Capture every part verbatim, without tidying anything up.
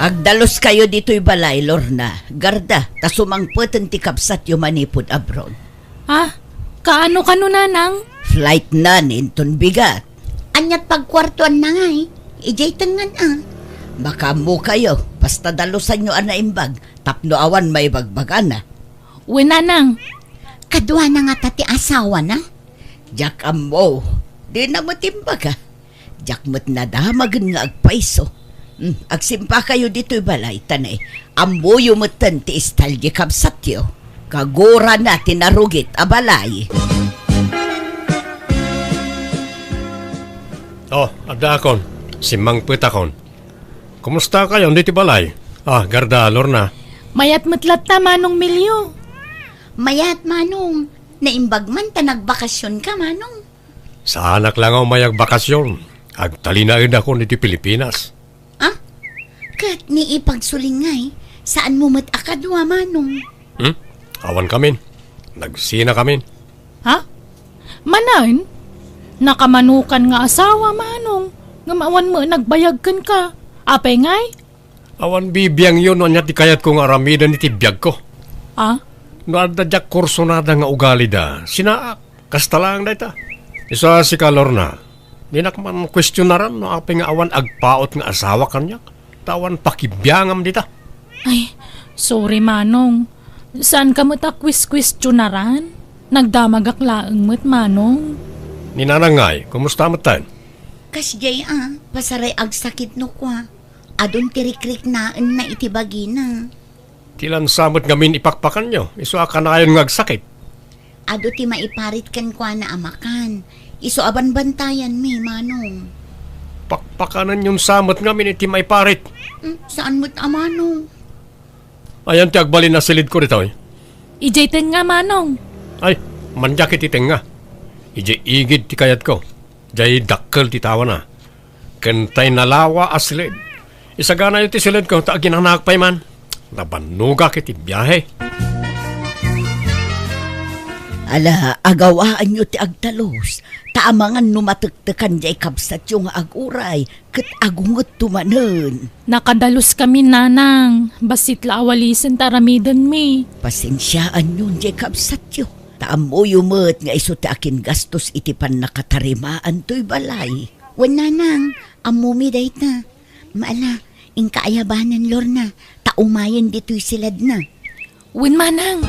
Agdaluskayo ditoy balay, Lorna. Garda, ta sumangpeten ti kabsatyo manipud abroad. Ah, kaano kano, Nanang? Flight nan inton bigat. Aniat pagkuartuanna ngay? Idiay tengngan a. Makaammokayo, basta dalusanyo a naimbag, tapno awan maibagbagana. Wen, Nanang. Kaduana ngata ti asawana? Diak ammo. Dina met imbaga. Diak met nadamagen nga agpayso. Hmm, agsimpakayo ditoy balay, ta ne, ammoyo metten ti style ti kabsatyo. Kagurana ti narugit a balay. Oh, addaakon. Simmangpetakon. Kumustakayon ditoy balay? Ah, Garda, Lorna. Mayat met latta, Manong Melio. Mayat, Manong. Naimbag man ta nagbakasionka, Manong. Saanak la nga umay agbakasion. Agtalinaedakon iti Pilipinas. Ah? Ket ni ipagsulingay, saanmo met a kadua, Manong? Hmm? Awankamin. Nagsinakamin. Ha? Manen? Nakamanukan nga asawa, Manong, ngem awan met nagbayag kenka. Apay ngay? Awan bibiangyo no ania ti kayatko nga aramiden iti biagko. Ah? No adda diak kursunada nga ugalida, sinaak. Kasta laeng dayta. Isu a sika, Lorna, dinak man kuestionaran no apay nga awan agpaut nga asawa kaniak, ta awan pakibiangam dita. Ay, sorry, Manong. Saanka met a kues-kuestionaran? Nagdamagak laeng met, Manong. Ni Nanang ngay, kumusta met tayo? Kasdiay a, pasaray agsakit no kua. Adun ti rikriknaenna iti bagina. Ti lansa met ngamin ipakpakanyo, isu a kanayon nga agsakit. Adu ti maiparit kenkuana a makan, isu a banbantayanmi, Manong. Pakpakanenyon sa met ngamin iti maiparit. Hmm, saan met a Manong? Ayan ti agbalin a silidko ditoy. Idiay tengnga, Manong. Ay, mandiak iti tengnga. Idiay igid ti kayatko. Diay dakkel ti tawana. Ken tay nalawa a silid. Isaganayo ti silidko ta aginanaak pay man. Nabannogak iti biahe. Ala, agawaanyo ti agtalus, ta amangan no matektekan diay kabsatyo nga aguray, ket agungetto manen. Nakadaluskami, Nanang. Bassit la awalisen ta aramidenmi. Pasensiaanyon diay kabsatyo, ta ammoyo met nga isu ti akingastos iti pannakatarimaan toy balay. Wen, Nanang, ammomi dayta. Ala, inka aya banen, Lorna, ta umayen ditoy siledna. Wen, Manang.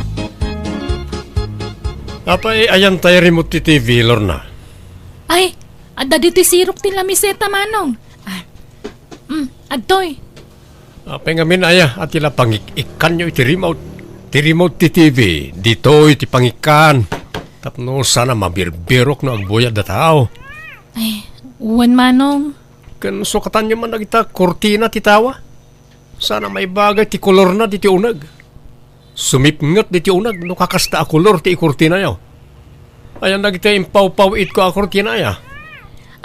Apay, ayan tay remote ti T V, Lorna? Ay, adda ditoy sirok ti lamiseta, Manong. Ah, mm, adtoy. Apay ngamin aya, a ti la pangik-ikkanyo iti remote? Ti remote ti T V, ditoy ti pangikkan. Tapno sana mabirbirok no agbuyat da tao. Ay, wen, Manong. Ken sukatanyo man dagita kurtina ti tawa. Sana maibagay ti kolorna diti uneg. Sumipnget diti uneg no kakasta a kolor ti ikurtinayo. Ayan dagiti impawpaw-itko a kurtina aya.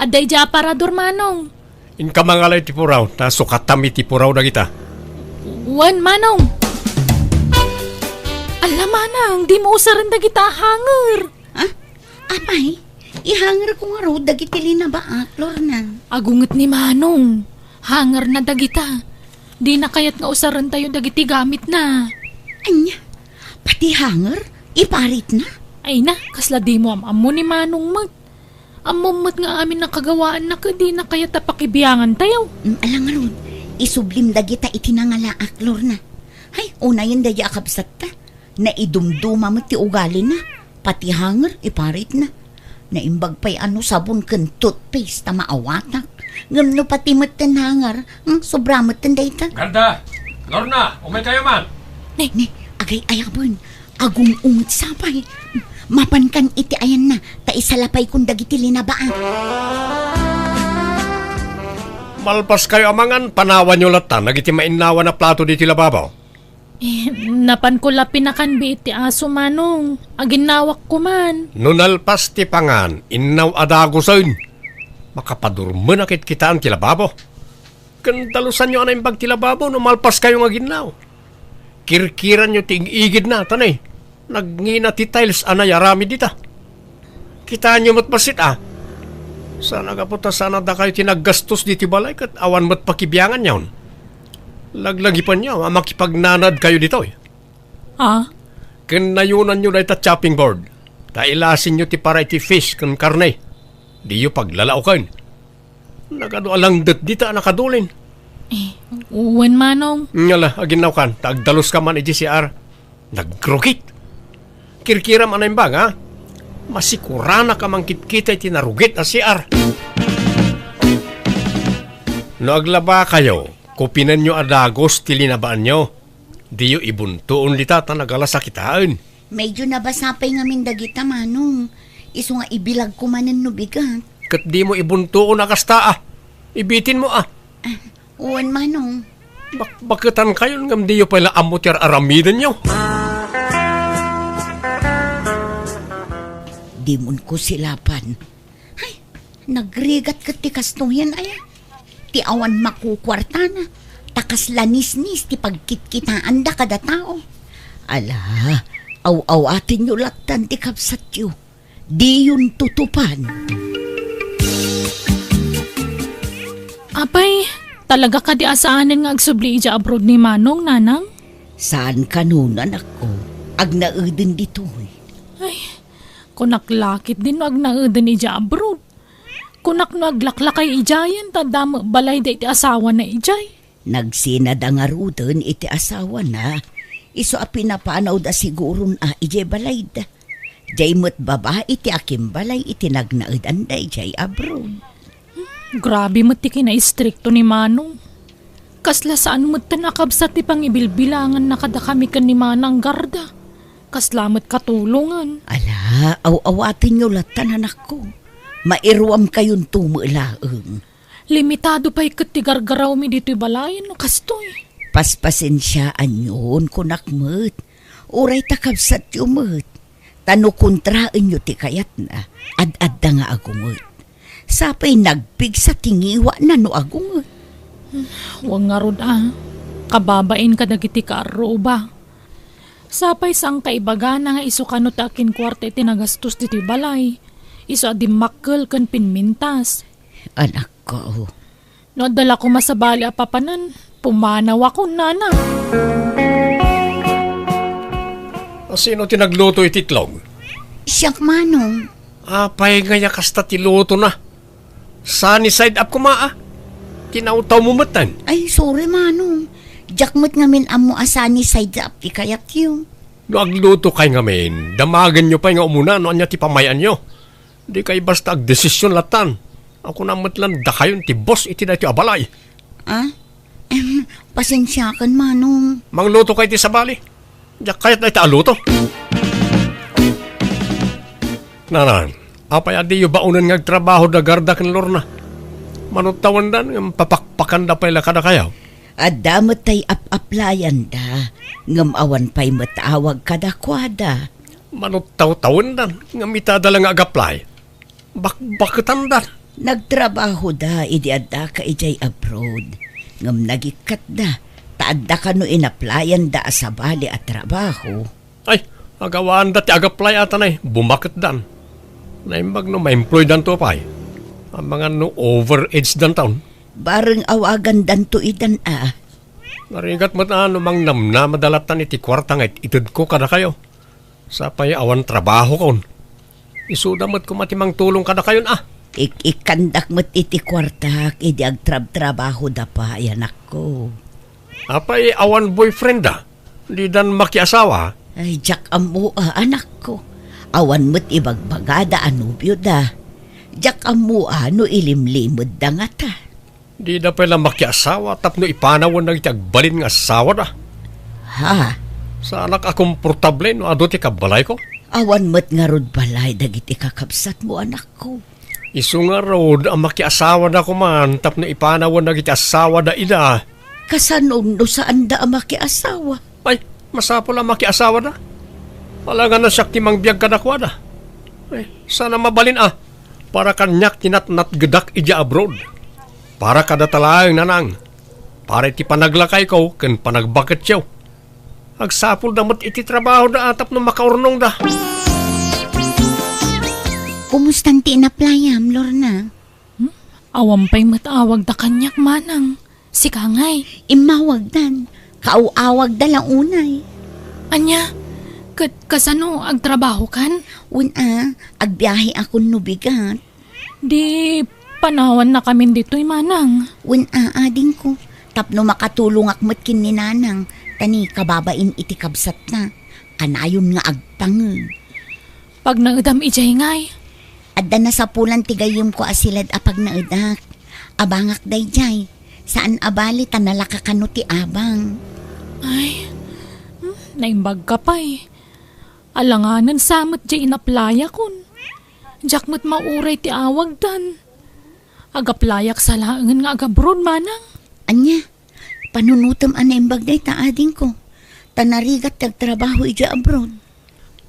Adda idiay aparador, Manong. Inka mangala iti puraw, ta sukatam iti puraw dagita. Wen, Manong. Ala, Manang, dimo usaren dagita a hanger. Ha? Apay, ihangerko ngarud dagiti linabaak, Lorna. Agunget ni Manong. Hangerna dagita. Dina kayat nga usarentayo dagiti gamitna. Ania? Pati hanger? Iparitna? Ay na, kasla dimo am-ammo ni Manong met. Ammom met nga amin a kagawaanna ket dina kayat a pakibiangantayo. Mm, ala ngarud, isublim dagita iti nangalaak, Lorna. Hay, unayen daydi a kabsatta. Naidumduma met ti ugalina. Pati hanger, iparitna. Naimbag pay a no sabon ken toothpaste ta maawatak. Ngem no pati metten hanger, hmm, sobra metten dayta. Garda! Lorna, umaykayo man! Ne, ne, agay-ayaben. Agung-unget sa pay. Mapankan iti ayanna, ta isalapaykon dagiti linabaak. Malpaskayo a mangan, panawanyo latta dagiti mainnawan a plato ditoy lababo. Eh, napanko la pinakanbi iti aso, Manong. Aginnawakko man. No nalpas ti pangan, innaw a dagusen. Makapadurmenak ket kitaan ti lababo. Ken dalusanyo a naimbag ti lababo no malpaskayo nga aginnaw. Kirkiranyo ti ig-igidna, ta ne, nagngina ti tiles a nayaramid dita. Kitaenyo met bassit a. Saan a gapu ta saan a dakayo ti naggastos ditoy balay ket awan met pakibianganyon. Laglagipanyo a makipagnanaed kayo ditoy. Ah? Ken nayonanyo dayta chopping board, ta ilasinyo ti para iti fish ken karne. Diyo paglalaoken. Nagadu a langdet dita a nakadulin. Eh, wen, Manong. Ngala, aginnaokan, ta agdaluska man iti C R. Nagrugit. Kirkiram a naimbag, ha? Masikuranak a mangkitkita iti narugit a C R. No aglabakayo, kupinenyo a dagus ti linabaanyo. Diyo ibuntoon dita ta nagalasakitaen. Medyo nabasa pay ngamin dagita, Manong. Isu nga ibilagko manen no bigat. Ket dimo ibuntoon a kasta, a. Ibitinmo, a. Ah, wen, Manong. Bakbaketankayon ngem diyo pay la ammo ti ar-aramidenyo. Dimon ko silapan. Ay, nagrigat ket ti kastoyen, aya. Ti awan makukuartana, ta kasla nisnis ti pagkitkitaanda kada tao. Ala, aw-awatenyo lattan ti kabsatyo. Diyon tutupan. Apay, talaga kadi a saanen nga agsubli idiay abroad ni Manong, Nanang? Saan kano, anakko. Agnaeden ditoy. Ay, kunak la ketdin no agnaeden idiay abroad. Kunak no aglaklakay idiayen ta adda met balayda iti asawana idiay. Nagsinada ngaruden iti asawana, isu a pinapanawda siguron a idiay balayda. Diay met babai ti akimbalay iti nagnaedanda idiay abroad. Grabe met ti kinaistrikto ni Manong. Kasla saan metten a kabsat ti pangibilbilanganna kadakami ken ni Manang Garda. Kasla met katulongan. Ala, aw-awatenyo lattan, anakko. Mairuamkayonto met laeng. Limitado pay ket ti gargarawmi ditoy balayen no kastoy. Paspasensiaanyon, kunak met. Uray ta kabsatyo met. Ta no kontraenyo ti kayatna, ad-adda nga agunget. Sapay nagpigsa ti ngiwana no agunget. Wen ngarud a, kababain kadagiti kaarruba. Sapay saan kaibagana nga isu kano ti akinkuarta iti nagastos ditoy balay. Isu a dimmakkel ken pinmintas. Anakko. No adda la koma sabali a papanen, pumanawakon, Nanang. A, sino ti nagluto iti itlog? Siak, Manong. Apay ngay a kasta ti lutona? Sunny side up koma, a. Tinawtawmo metten. Ay, sorry, Manong. Diak met ngamin ammo a sunny side up ti kayatyo. No aglutokay ngamin, damagenyo pay nga umuna no ania ti pamay-anyo. Dikay basta agdesision lattan. Ako na met lan dakayon ti boss iti daytoy a balay. Ah? Em, pasensiakan, Manong. Manglutokay ti sabali. Diak kayat dayta a luto. Nanang, apay a diyo baonen nga agtrabaho da Garda ken Lorna? Manuttawendan ngem papakpakanda pay la kadakayo. Adda met tay ap-aplayanda, ngem awan pay met awag kadakuada. Manuttawtawendan, ngem itada la nga agaplay. Bakbaketandan. Nagtrabahoda idi addaka idiay abroad, ngem nagikkatda, ta adda kano inaplayanda a sabali a trabaho. Ay, agawanda ti agaplay a tanay, bumaketdan. Naimbag no maemploydanto pay. Amangan no overage danton. Bareng awagandanto idan a. Narigat met a no mangnamnamada lattan iti kuarta nga it-itedko kadakayo. Sapay awan trabahokon. Isuda met koma ti mangtulong kadakayon a. Ik-ikkandak met iti kuartak idi agtrabtrabahoda pay, anakko. Apay awan boyfriend da? Didan makiasawa? Ay, diak ammo a, anakko. Awan met ibagbagada a nobioda. Diak ammo a no ilimlimedda ngata. Dida pay la makiasawa tapno ipanawen dagiti agbalin nga asawada. Ha? Saanak a komportable no adu ti kabbalayko. Awan met ngarud balay dagiti kakabsatmo, anakko. Isu ngarud a makiasawada koman tapno ipanawen dagiti asawada ida. Kasano no saanda a makiasawa? Ay, masapul a makiasawada. Alangan a siak ti mangbiag kadakuada. Ay, saan a mabalin a. Para kaniak ti natnatgedak idiay abroad. Para kadata laeng, Nanang. Para iti panaglakayko ken panagbaketyo. Agsapulda met iti trabahoda a tapno makaurnongda. Kumustan ti inaplayam, Lorna? Hmm? Awan pay met awagda kaniak, Manang. Sika ngay? Immawagdan. Kaaw-awagda la unay. Ania? Ket kasano, agtrabahokan? Wen a, agbiahekon no bigat. Di panawannakamin ditoy, manang. Wen a, adingko. Tapno makatulongak met ken ni nanang, ta ni kababain iti kabsatna. Kanayon nga agtanged. Pagnaedam idiay ngay? Adda nasapulan ti gayyemko a siled a pagnaedak. Abangak daydiay. Saan a bali ta nalaka kano ti abang. Ay, hmm, naimbagka pay. Alanganen sa met diay inaplayakon. Diak met mauray ti awagdan. Agaplayak sa laengen nga agabroad, manang. Ania? Panunotem a naimbag dayta, adingko. Ta narigat ti agtrabaho idiay abroad.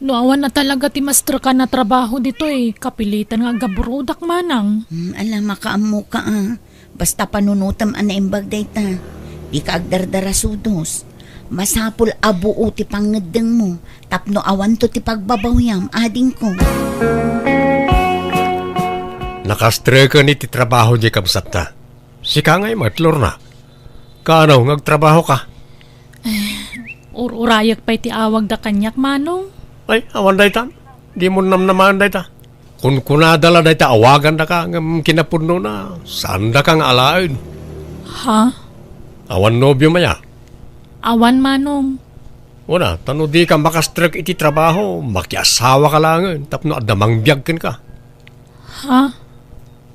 No awan a talaga ti masterkan a trabaho ditoy, kapilitan nga agabroadak, manang. Hmm, ala, makaammoka a. Basta panunotem a naimbag dayta. Dika agdardarasudos. Masapul a buo ti pangngeddengmo tapno awanto ti pagbabawiam, adingko. Nakastreken iti trabaho diay kabsatta. Sika ngay met, Lorna. Kaano nga agtrabahoka? Eh, ur-urayek pay ti awagda kaniak, manong. Ay, awan dayta. Dimo namnamaen dayta. Kunkunada la dayta awagandaka ngem kinapudnona, saandaka nga alaen. Ha? Awan nobiom aya? Awan, manong. Wen a, ta no dika makastrek iti trabaho, makiasawaka laengen tapno adda mangbiag kenka. Ha?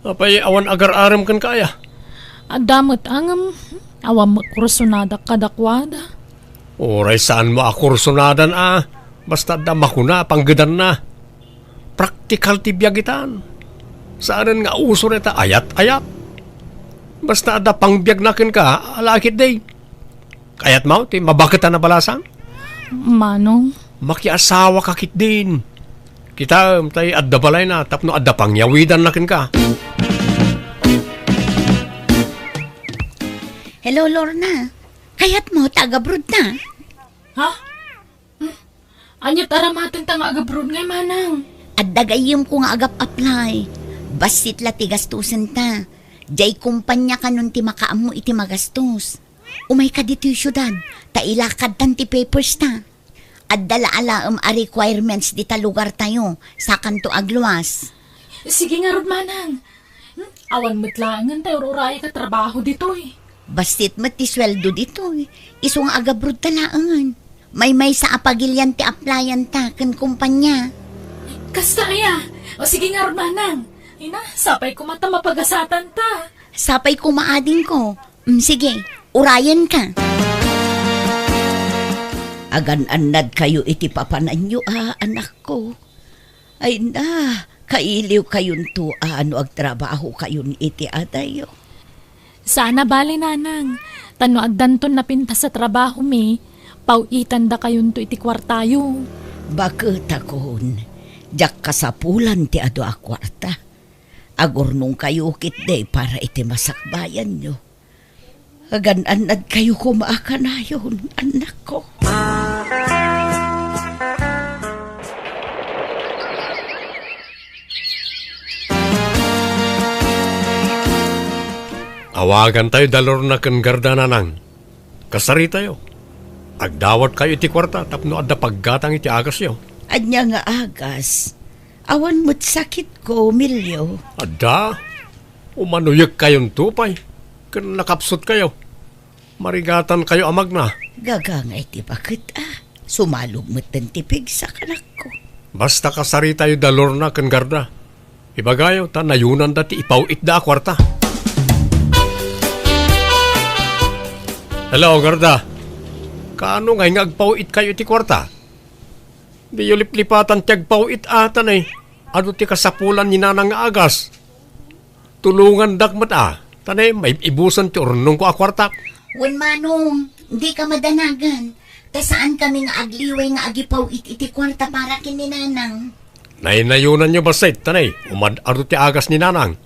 Apay awan agar-arem kenka aya? Adda met a ngem, awan met kursonadak kadakuada. Uray saanmo a kursonadan a, basta adda makuna a panggedanna. Praktikal ti biag itan. Saanen nga uso dayta ayat-ayat. Basta adda pangbiagna kenka, ala ketdi. Kayatmo ti mabaket a nabalasang? Manong. Makiasawaka ketdin. Kitaem, tay adda balayna tapno adda pangyawidanna kenka. Hello, Lorna. Kayatmo ta agabroadta? Ha? Hmm? Ania ti aramatenta nga agabroad ngay, manang? Adda gayyemko nga agap-apply. Bassit la ti gastosenta. Diay kompania kanon ti makaammo iti magastos. Umayka ditoy siudad, ta ilakadtan ti papersta. Adda la alaem a requirements dita lugartayo, sakanto agluas. Sige ngarud, manang. Hmm, awan met laengen tay ur-urayek a trabaho ditoy. Bassit met ti sueldo ditoy, isu nga agabroadta laengen. Maymaysa a pagilian ti applyanta ken kompania. Kasta aya? O sige ngarud, manang. Ina, sapay koma ta mapagasatanta. Sapay koma, adingko. Mm, sige, urayenka. Agan-annadkayo iti papananyo a, anakko. Ay na, kailiwkayonto a no agtrabahokayon iti adayyo. Saan a bale, nanang. Ta no addanton napintas a trabahomi, paw-itandakayonto iti kuartayo. Baketakon, diak kasapulan ti adu a kuarta. Agurnongkayo ketdi para iti masakbayanyo. Agan-annadkayo koma a kanayon, annakko. Awagantayo da Lorna ken Garda, nanang. Kasaritayo. Agdawatkayo iti kuarta tapno adda paggatang iti agasyo. Ania nga agas? Awan met sakitko, Milio. Adda? Umanoyekkayonto pay, ken nakapsutkayo. Marigatankayo a magna. Gagangay ti baket a. Sumalog metten ti pigsa, anakko. Basta kasaritayo da Lorna ken Garda. Ibagayo ta nayonanda ti ipaw-itda a kuarta. Hello, Garda. Kaano ngay nga agpaw-itkayo iti kuarta? Diyo liplipatan ti agpaw-it a, ta ne, adu ti kasapulan ni nanang nga agas. Tulongandak met a, ta ne, maib-ibusen ti urnongko a kuartak. Wen, manong, dika madanagan, ta saankami nga agliway nga agipaw-it iti kuarta para ken ni nanang. Naynayonanyo bassit, ta ne, umad-adu ti agas ni nanang.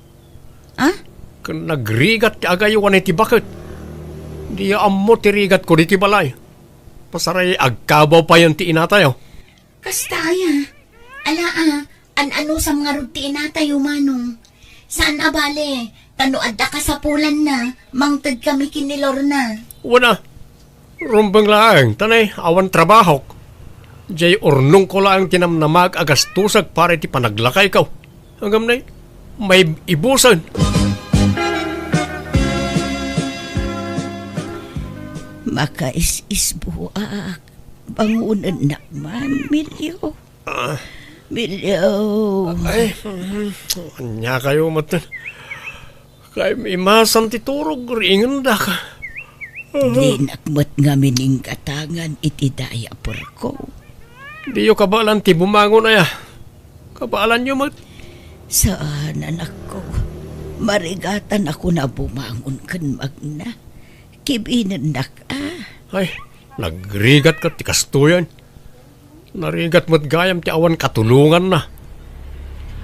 Ah? Ken nagrigat ti agaywan iti baket. Diyo ammo ti rigatko ditoy balay. Pasaray agkabaw payen ti inatayo. Kasta aya? Ala a, an-anusam ngarud ti inatayo, manong. Saan a bale, Ta no adda kasapulanna, mangted kami ken ni Lorna. Wen a, rumbeng laeng, ta nay, awan trabahok. Jay urnongko laeng ti namnamaek a gastosek para iti panaglakayko. Ngem nay, maibusen. Makais-isbuak. Bangonennak man, Milio. Ah. Milio. Ay, mm, ania kayo met? Kay imasam ti turog, riingendak. Dinak met ngamin inggatangan iti diaperko. Diyo kabaelan ti bumangon aya? Kabaelanyo met? Saan, anakko. Marigatanakon a bumangon ken magna. Kibinennak a. Ay, nagrigat ket ti kastoyen. Narigat met gayam ti awan katulonganna.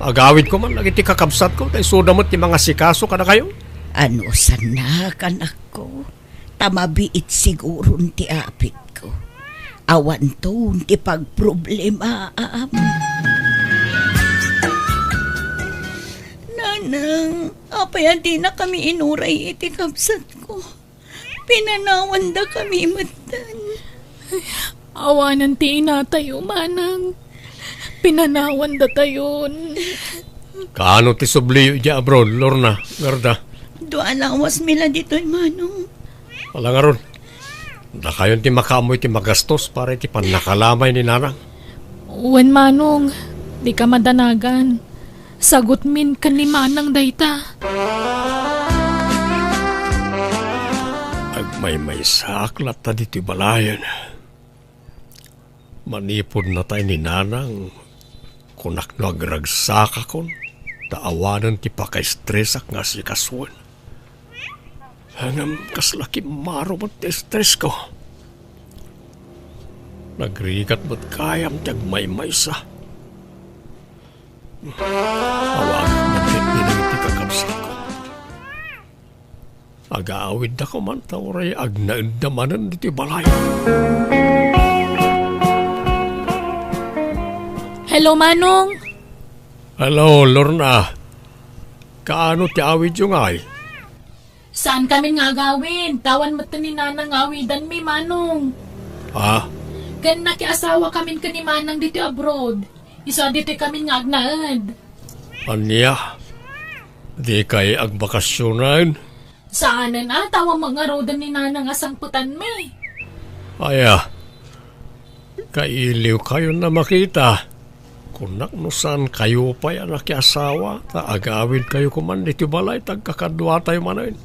Agawidko man dagiti kakabsatko, ta isuda met ti mangasikaso kadakayo. Anusannak, anakko, ta mabiit siguron ti apitko. Awanton ti pagproblemaam. Nanang, apay a dinakami inuray iti kabsatko? Pinanawanda kami metten. Awanen ti inatayo, manang. Pinanawandatayon. Kaano ti subliyo idiay abroad, Lorna, Gerda? Dua a lawasmi la ditoy, manong. Ala ngarud, dakayon ti makaammo iti magastos para iti pannakalamay ni nanang. Wen, manong, dika madanagan. Sagutmin ken ni manang dayta. Agmaymaysaak latta ditoy balayen. Manipud natay ni nanang, kunak no agragsakakon, ta awanen ti pakaestresak nga asikasoen. Ngem kasla kimmaro met ti estresko. Nagrigat met gayam ti agmaymaysa. Awagak met ket dagiti kakabsatko. Agaawidda koma ta uray agnaedda manen ditoy balay. Hello, Manong. Hello, Lorna. Kaano ti awidyo ngay? Saan kamin nga agawid? Awan met ni Nanang nga awidanmi, Manong. Ah? Ken nakiasawa kamin ken ni Manang ditoy abroad. Isu a ditoy kamin nga agnaed. Ania? Dikay agbakasionen? Saanen a, ta awan met ngaruden ni Nanang a sangpetanmi. Aya, kailiwkayon a makita. Kunak no saan kayo pay a nakiasawa, ta agawidkayo koman ditoy balay, ta agkakaduatayo manen.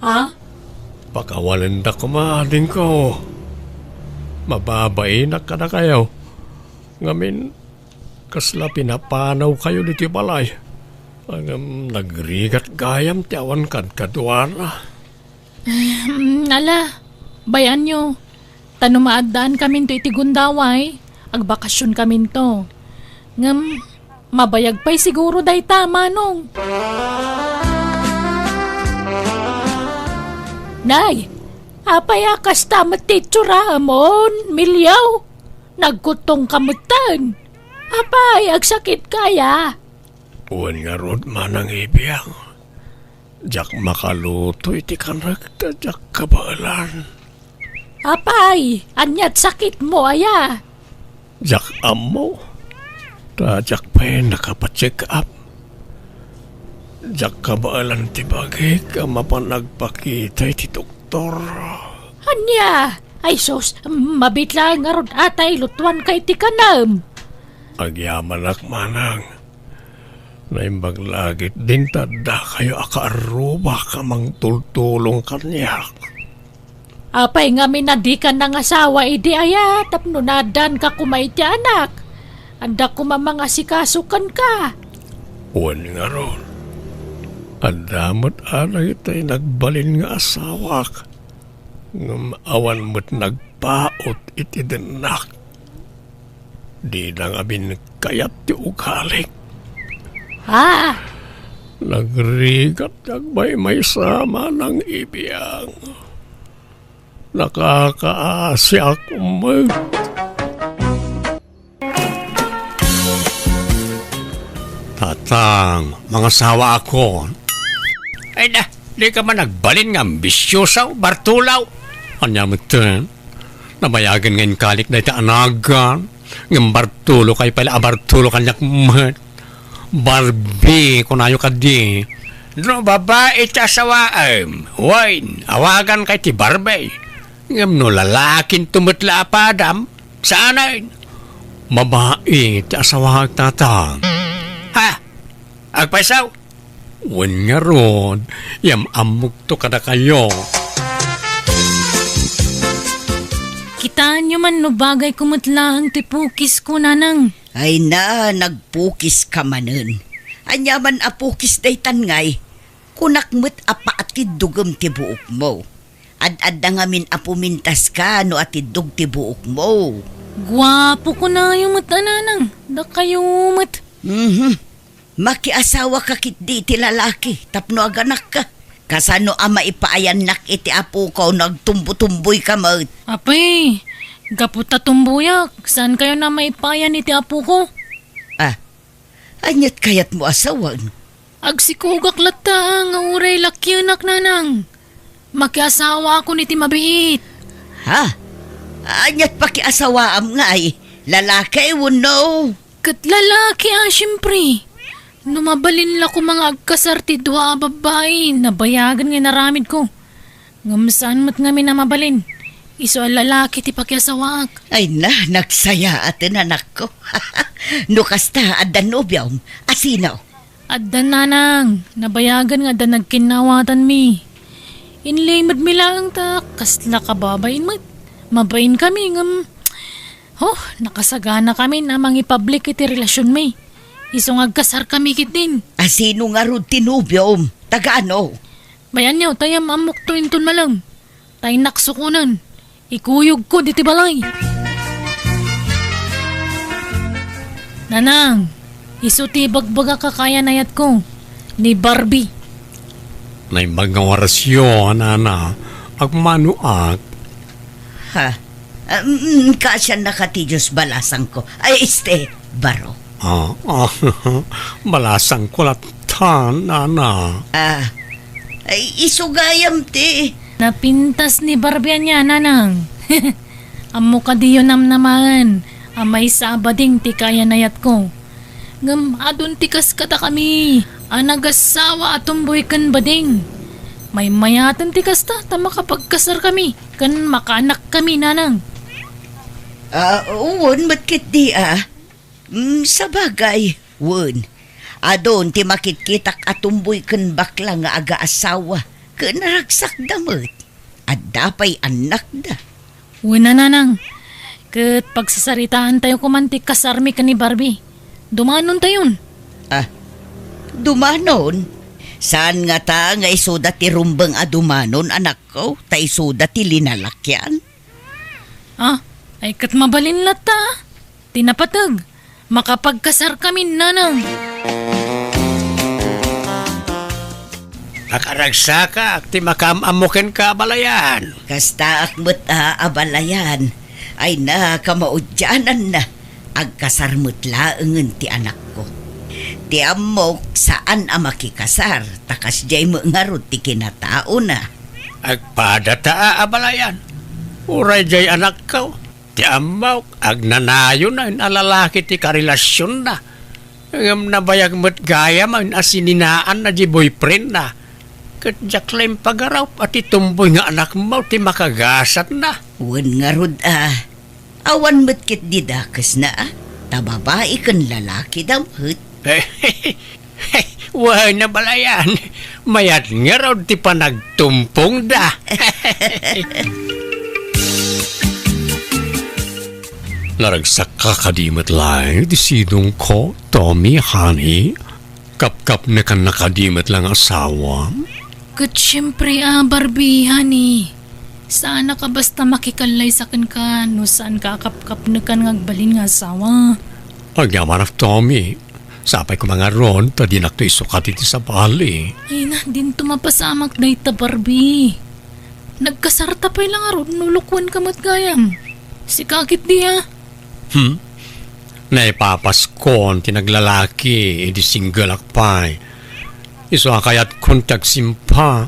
Ha? Pakawanendak koma adingko. Mababainak kadakayo. Ngamin, kasla pinapanawkayo ditoy balay. Ngem nagrigat gayam ti awan kadkaduana. Mm, ala, bay-anyo, ta no maaddaankaminto iti gundaway, agbakasionkaminto. Ngem, mabayag pay siguro dayta, Manong. Nay, apay a kasta met ti itsuram, Milio? Nagkuttongka metten. Apay, agsakitka aya? Wen ngarud, Manang Ibiang. Diak makaluto iti kanek ta diak kabaelan. Apay, ania't sakitmo aya? Diak ammo. Ta diak pay nakapacheck up. Diak kabaelan ti bagik a mapan agpakita iti doktor. Ania? Ay sus, mabiit laeng ngarud a ta ilutuanka iti kanem. Agyamanak, Manang. Naimbag la ketdin ta addakayo a kaarrubak a mangtultulong kaniak. Apay ngamin a dika nangasawa idi aya tapno naaddaanka koma iti anak? Adda koma mangasikaso kenka. Wen ngarud, adda met a dagiti nagbalin nga asawak. Ngem awan met nagpaut iti dennak. Dida ngamin kayat ti ugalik. Ah! Nagrigat ti agmaymaysa, Manang Ibiang. Nakakaasiak met. Tatang, mangasawaakon. Ay da, dika man agbalin nga ambisiosa, Bartolo. Ania met, eh? Nabayagen nga inkalik dayta a nagan, ngem Bartolo kay pay la a Bartolo kaniak met. Barbie, kunayo kadi. No babai ti asawaem, wen, awaganka iti Barbie. Ngem no lalakinto met la a padam, saanen. Babai ti asawaek, Tatang. Ha? Agpayso? Wen ngarud, yam-ammokto kadakayo. Kitaenyo man no bagayko met laeng ti pukisko, Nanang. Ay na, nagpukiska manen. Ania man a pukis daytan ngay? Kunak met a paatiddogem ti buokmo. Ad-adda ngamin a pumintaska no atiddog ti buokmo. Guapo kunayo met a, Nanang. Dakayo met. Mhm. Makiasawaka ketdi iti lalaki tapno aganakka. Kasano a maipaayannak iti apoko no agtumbotumboyka met? Apay, gapu ta tumboyak, saankayon a maipaayan iti apoko? Ah, aniat kayatmo a sawen? Agsikogak latta nga uray lakienak, Nanang. Makiasawaakon iti mabiit. Ha? Aniat pakiasawaam ngay? Lalaki wenno? Ket lalaki a, siempre. No mabalin la koma nga agkasar ti dua a babbai, nabayagen nga inaramidko. Ngem saan met ngamin a mabalin. Isu a lalaki ti pakiasawaak. Ay na, nagsayaaten, anakko. No kasta, adda nobiom. Asino? Adda, Nanang. Nabayagen nga adda nagkinnawatanmi. Inlimedmi laeng ta kasla kababain met. Mabainkami ngem, oh, nakasaganakamin a mangipablik iti relasionmi. Isu nga agkasarkami ketdin. Asino ngarud ti nobiom? Taga ano? Bayanyo, ta yam-ammokto inton malem. Ta innak sukonen. Ikuyogko ditoy balay. Nanang, isu ti ibagbagak a kayan-ayatko, ni Barbie. Naimbag nga orasyo, nana. Agmanoak. Ha? Ah, mm, kaasiannaka ti Dios, balasangko. Ay, este, baro. Ah, ah, balasangko latta, nana. Ah, ay, isu gayam ti. Napintas ni Barbie ania, Nanang. Ammo kadiyo namnamaen a maysa a bading ti kayan-ayatko. Ngem adun ti kas kadakami a nagasawa a tumboy ken bading. Maymayaten ti kasta ta makapagkasarkami ken makaanakkami, Nanang. Ah, wen met ketdi, ah. Mm, sabagay, wen. Adun ti makitkitak a tumboy ken bakla nga agaasawa, ken naragsakda met. Adda pay annakda. Wen a, Nanang. Ket pagsasaritaantayo koman ti kasarmi ken ni Barbie. Dumanontayon. Ah, dumanon? Saan ngata nga isuda ti rumbeng a dumanon, anakko, ta isuda ti linalakian? Ah, ay ket mabalin latta, ah. Ti napateg, makapagkasarkami, Nanang. Nakaragsakak ti makaam-ammo kenka, abalayan. Kastaak met a, abalayan. Ay na, kamaudiananna. Agkasar met laengen ti anakko. Ti ammok, saan a makikasar, ta kasdiay met ngarud ti kinataona. Agpadata a, abalayan. Uray diay anakko. Ti ammok, agnanayon a lalaki ti karelasionna. Ngem nabayag met gayam a sininaanna diay boyfriendna. Ket diak la impagarup a ti tumboy nga anakmo ti makagasatna. Wen ngarud a, awan met ketdi dakesna a, ta babai ken lalaki da met. Wen a, abalayan, mayat ngarud ti panagtumpongda. Naragsakka kadi met laeng ti sidongko, Tommy, honey? Kapkapnekanna kadi met laeng nga asawa? Ket siempre a, Barbie, honey. Saannak a basta makikallaysa kenka no saanka a kapkapnekan nga agbalin nga asawa. Agyamanak, Tommy. Sapay koma ngarud ta dinakto isukat iti sabali. Ay na, dinto mapasamak dayta, Barbie. Nagkasarta pay la ngarud no lukuenka met gayam. Sika ketdi a. Hmm? Naipapaskon ti naglalaki idi singgelak pay. Isu a kayatkon ti agsimpa,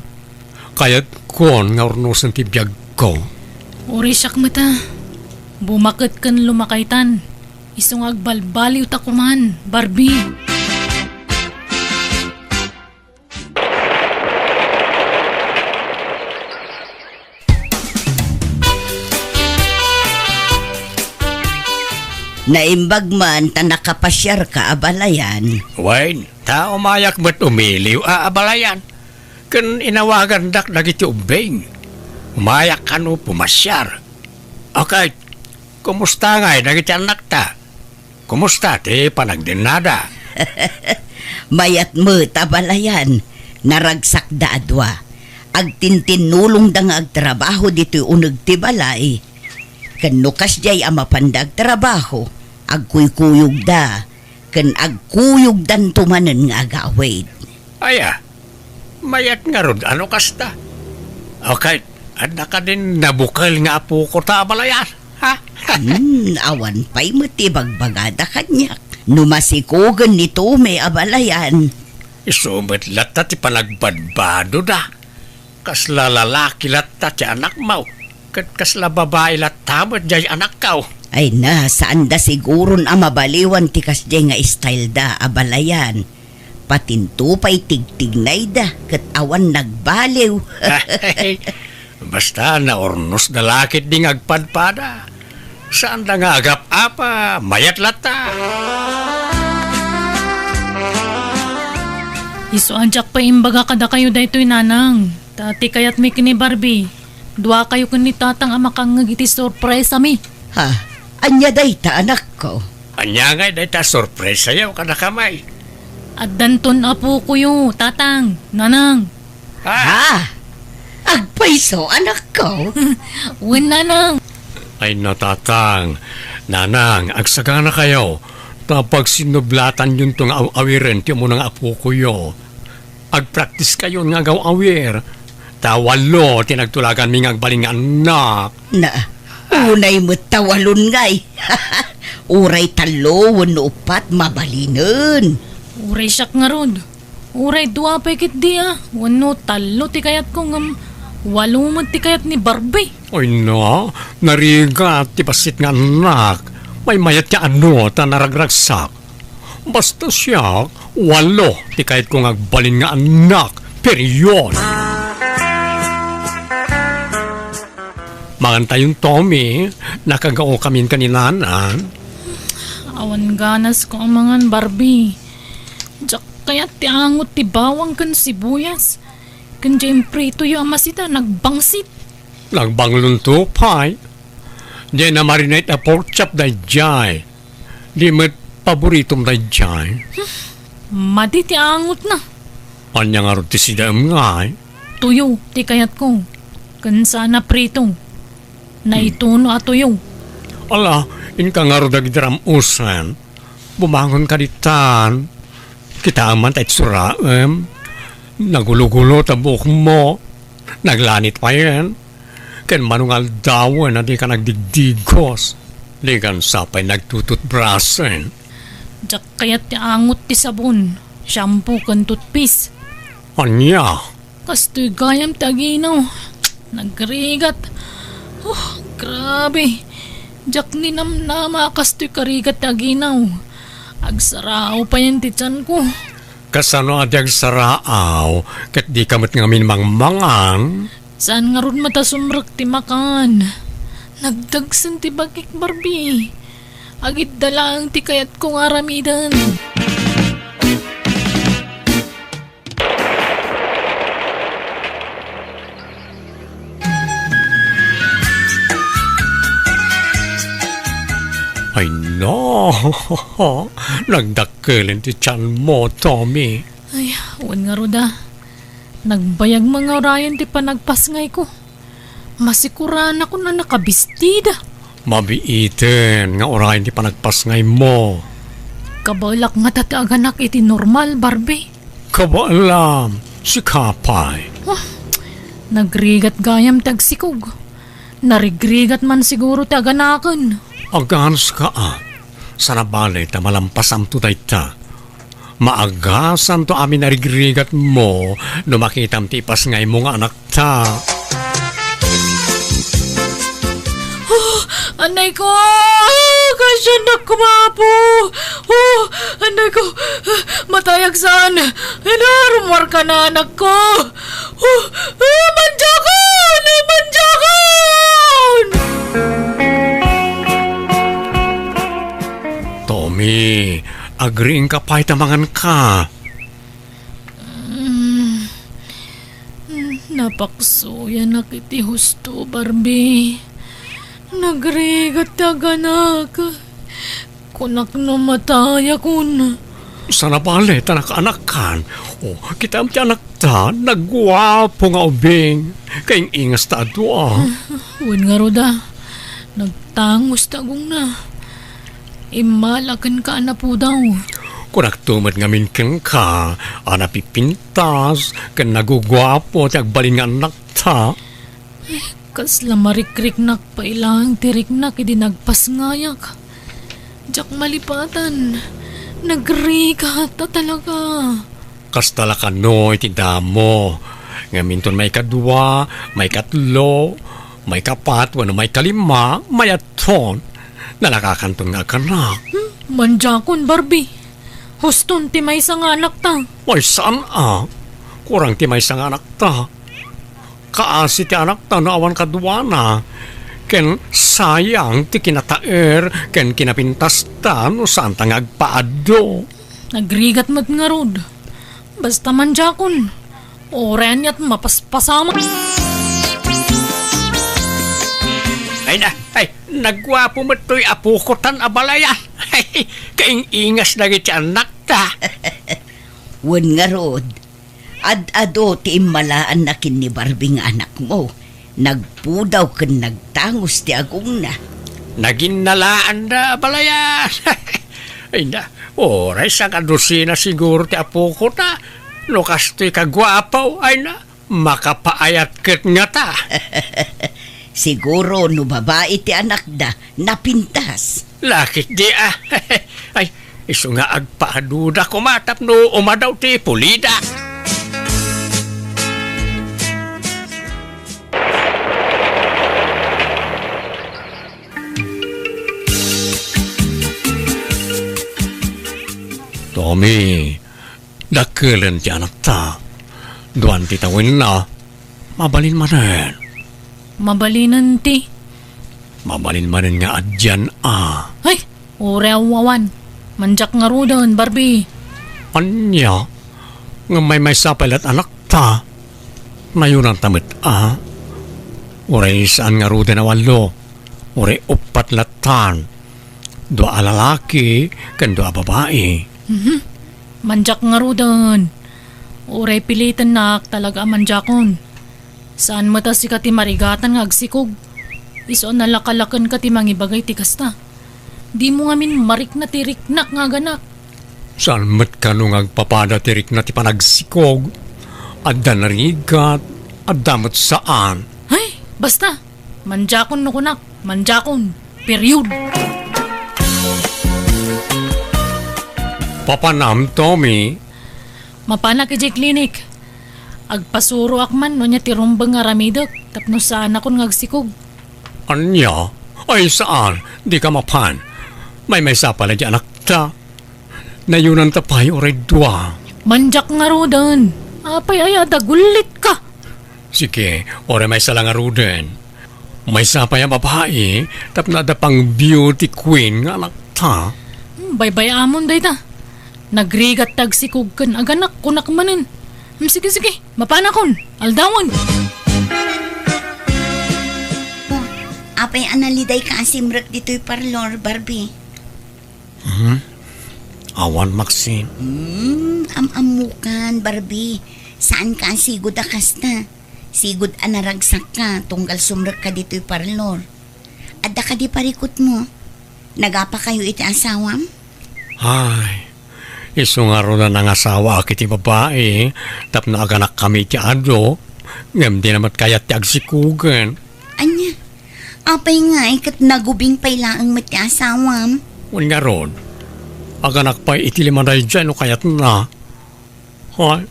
kayatkon nga urnosen ti biagko. Uray siak met a, bumaket ken lumakaytan. Isu nga agbalbaliwta koman, Barbie. Naimbag man ta nakapasiarka, abalayan. Wen, ta umayak met umiliw a abalayan. Ken inawagandak dagiti ubbing. Umayak kano pumasiar. Okay, kumusta ngay dagiti annakta? Kumusta ti panagdennada? Mayat met, abalayan. Naragsakda a dua. Agtintinnulongda nga agtrabaho ditoy uneg ti balay. Ken no kasdiay a mapanda agtrabaho, agkuykuyogda, ken agkuyogdanto manen nga agawid. Aya, mayat ngarud a no kasta. Okay, adda kadin nabukel nga apoko ta abalayan, ha? Hmm, awan pay met ti bagbagada kaniak. No masikogen ni Tommy, abalayan. Isu met latta ti panagbadbadoda. Kasla lalaki latta ti anakmo, ket kasla babai latta met diay anakko. Ay na, saanda siguron a mabaliwan ti kasdiay nga style da, abalayan. Patinto pay tigtignayda ket awan nagbaliw. Basta naurnosda la ketdi nga agpadpada. Saanda nga agap-apa, mayat latta. Isu a diak pay imbaga kadakayo daytoy, nanang. Ta ti kayatmi ken ni Barbie, duakayo ken ni tatang a makangngeg iti surpresami. Ha? Ania dayta, anakko? Ania ngay dayta a surpresayo kadakami? Addanton apokoyo, tatang, nanang. Ha? Ha? Agpayso, anakko? Wen, nanang. Ay, natatang. Nanang, agsaganakayo. Ta pagsinnublatanyonto nga aw-awiren ti umuna nga apokoyo. Agpraktiskayon nga agaw-awir. Ta walo ti nagtulaganmi nga agbalin nga annak. Na, unay met ta walon ngay. Uray tallo wenno uppat, mabalinen. Uray siak ngarud. Uray dua pay ketdi a, wenno tallo ti kayatko ngem walo met ti kayat ni Barbie. Ay na, narigat ti bassit nga annak. Maymayat ti anu ta naragragsak. Basta siak, walo ti kayatko nga agbalin nga annak. Period. Mangantayon, Tommy, nakagaokamin ken ni Nana. Awan ganasko a mangan, Barbie. Diak kayat ti angot ti bawang ken sibuyas. Ken diay impritoyo a masita, nagbangsit. Nagbanglonto pay. Diay na-marinate a pork chop daydiay. Di met paboritom daydiay. Madi ti angotna. Ania ngarud ti sidaem ngay? Tuyo ti kayatko. Ken saan a prito. Naituno a tuyo. Ala, inka ngarud dagiti ram-usen. Bumangon ka ditan. Kitaem man ta itsuraem. Nagulogulo ta buokmo. Naglanit payen. Ken mano nga aldawen a dika nagdigdigos, dikan sapay nagtututbrasen. Diak kayat ti angot ti sabon, shampoo ken toothpaste. Ania? Kastoy gayam ti aginaw. Nagrigat. Oh, grabe. Diak ninamnama a kastoy karigat ti aginaw. Agsaraaw payen ti tianko. Kasano a di agsaraaw ket dika met ngamin mangmangan? Saan ngarud met a sumrek ti makan. Nagdagsen ti bagik, Barbie. Agidda laeng ti kayatko nga aramiden. Ay, no! Nagdakkelen ti tianmo, Tommy. Ay, wen ngarud a. Nagbayag nga urayen ti panagpasngayko. Masikuranakon a nakabistida. Mabiiten nga urayen ti panagpasngaymo. Kabaelak ngata ti aganak iti normal, Barbie. Kabaelam, sika pay. Ah, nagrigat gayam ti agsikog. Narigrigat man siguro ti aganaken. Aganska a. Saan a bale ta malampasamto dayta. Maagasanto amin a rigrigatmo no makitam ti ipasngaymo nga anakta. Oh, anay ko! Ah, kasyan nak kumapo! Oh, anay ko! Ah, matayag saan! Ina, rumuar ka na, anak ko! Oh, ah, manjakon! Ah, manjakon! Tommy, agriingka pay ta manganka. Mm. Napaksuyanak iti husto, Barbie. Nagrigat ti aganak. Kunak no matayakon. Saan a bale ta nakaanakkan. O, kitaem ti anakta, naguapo nga ubing. Kaing-ingas ta a dua. Wen ngarud a, nagtangos ti agongna. Immala kenka a napudaw. Kunakto met ngamin kenka a napipintas ken naguguapo ti agbalin nga annakta. Kasla marikriknak pay laeng ti riknak idi nagpasngayak. Diak malipatan. Nagrigat ta talaga. Kasta la kano iti damo. Ngem inton maikadua, maikatlo, maikapat, wenno maikalima, mayatton. Nalakakanton nga agkanak. Hmm, manjakon, Barbie. Huston ti maysa nga anakta. Ay, saan a? Kurang ti maysa nga anakta. Kaasi ti anakta no awan kaduana. Ken sayang ti kinataer ken kinapintasta no saanta nga agpaaddo. Nagrigat met ngarud. Basta manjakon. Uray aniat mapaspasama. Ay na, ay, nagguapo met toy apokotan a balay a. Ay, kaing-ingas dagiti annakta. Wen ngarud, ad-adu ti immalaanna ken ni Barbie nga anakmo. Nagpudaw ken nagtangos ti agongna. Naginnalaanda a balayan. Ay na, uray sangadusina siguro ti apokota. No kastoy kaguapo, ay na, makapaayat ket ngata. Siguro no babai ti anakda, napintas. Lakit di a. Ay, isu nga agpaaduda koma tapno umadaw ti pulida. Tommy, dakkelen ti anakta. Duan ti tawenna. Mabalin manen. Mabalinen ti. Mabalin manen nga addan a. Ay, uray awan. Mandiak ngaruden, Barbie. Ania? Ngem maymaysa pay la't anakta. Nayunanta met a. Uray saan ngaruden a wallo. Uray uppat lattan. Dua a lalaki ken dua a babai. Mhm. Mandiak ngaruden. Uray pilitennak talaga a mandiakon. Saan met a sika ti marigatan nga agsikog. Isu a nalakalakenka ti mangibagay ti kasta. Dimo ngamin marikna ti riknak nga aganak. Saan met kano nga agpapada ti rikna ti panagsikog? Adda narigat, adda met saan. Ay, basta! Mandiakon no kunak, mandiakon. Period. Papanam, Tommy? Mapanak idiay klinik. Agpasuroak man no ania ti rumbeng nga aramidek tapno saanakon nga agsikog. Ania? Ay, saan? Dika mapan. Maymaysa pay la di anakta. Nayunanta pay uray dua. Mandiak ngaruden. Apay aya, dagullitka. Sige, uray maysa la ngaruden. Maysa pay a babai, tapno adda pang beauty queen nga anakta. Hmm, baybay-amon dayta. Nagrigat ti agsikog ken aganak, kunak manen. Hmm, sige, sige, mapanakon, aldawen. Oh, apay a nalidayka a simrek ditoy parlor, Barbie? Hmm? Awan, Maxine. Hmm, am-ammokan, Barbie. Saanka a sigud a kasta. Sigud a naragsakka tunggal sumrekka ditoy parlor. Adda kadi parikutmo? Nagapakayo iti asawam? Ay, isu ngarud a nangasawaak iti babai tapno aganakkami iti adu, ngem dina met kayat ti agsikogen. Ania? Apay ngay ket nagubing pay laeng met ti asawam? Wen ngarud, Aganak pay iti lima daydiay no kayatna. Hay,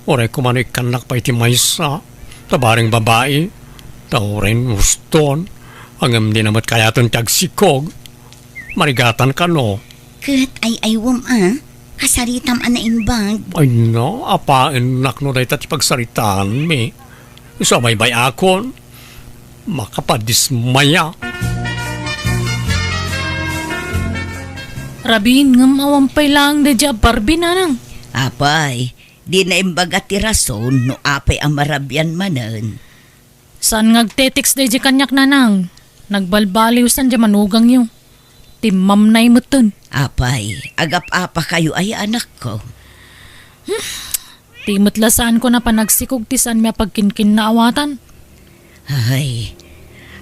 uray koma no ikkannak pay ti maysa, ta bareng babai, ta uray uston, ngem dina met kayaten ti agsikog. Marigatan kano? Ket ay-aywem a, kasaritam a naimbag. Ay na, apaennak no dayta ti pagsaritaanmi. Isu a baybay-akon, makapadismaya. Rabin, ngem awan pay laeng daydiay a Barbie, nanang. Apay, di naimbaga ti rason no apay a marabian manen. Saan nga agte-text daydiay kaniak, nanang? Nagbalbaliw san diay manugangyo. Timmamnay metten. Apay, agap-apakayo aya, anakko? Hmm, ti met la saanko a panagsikog ti saanmi a pagkinkinnaawatan. Ay,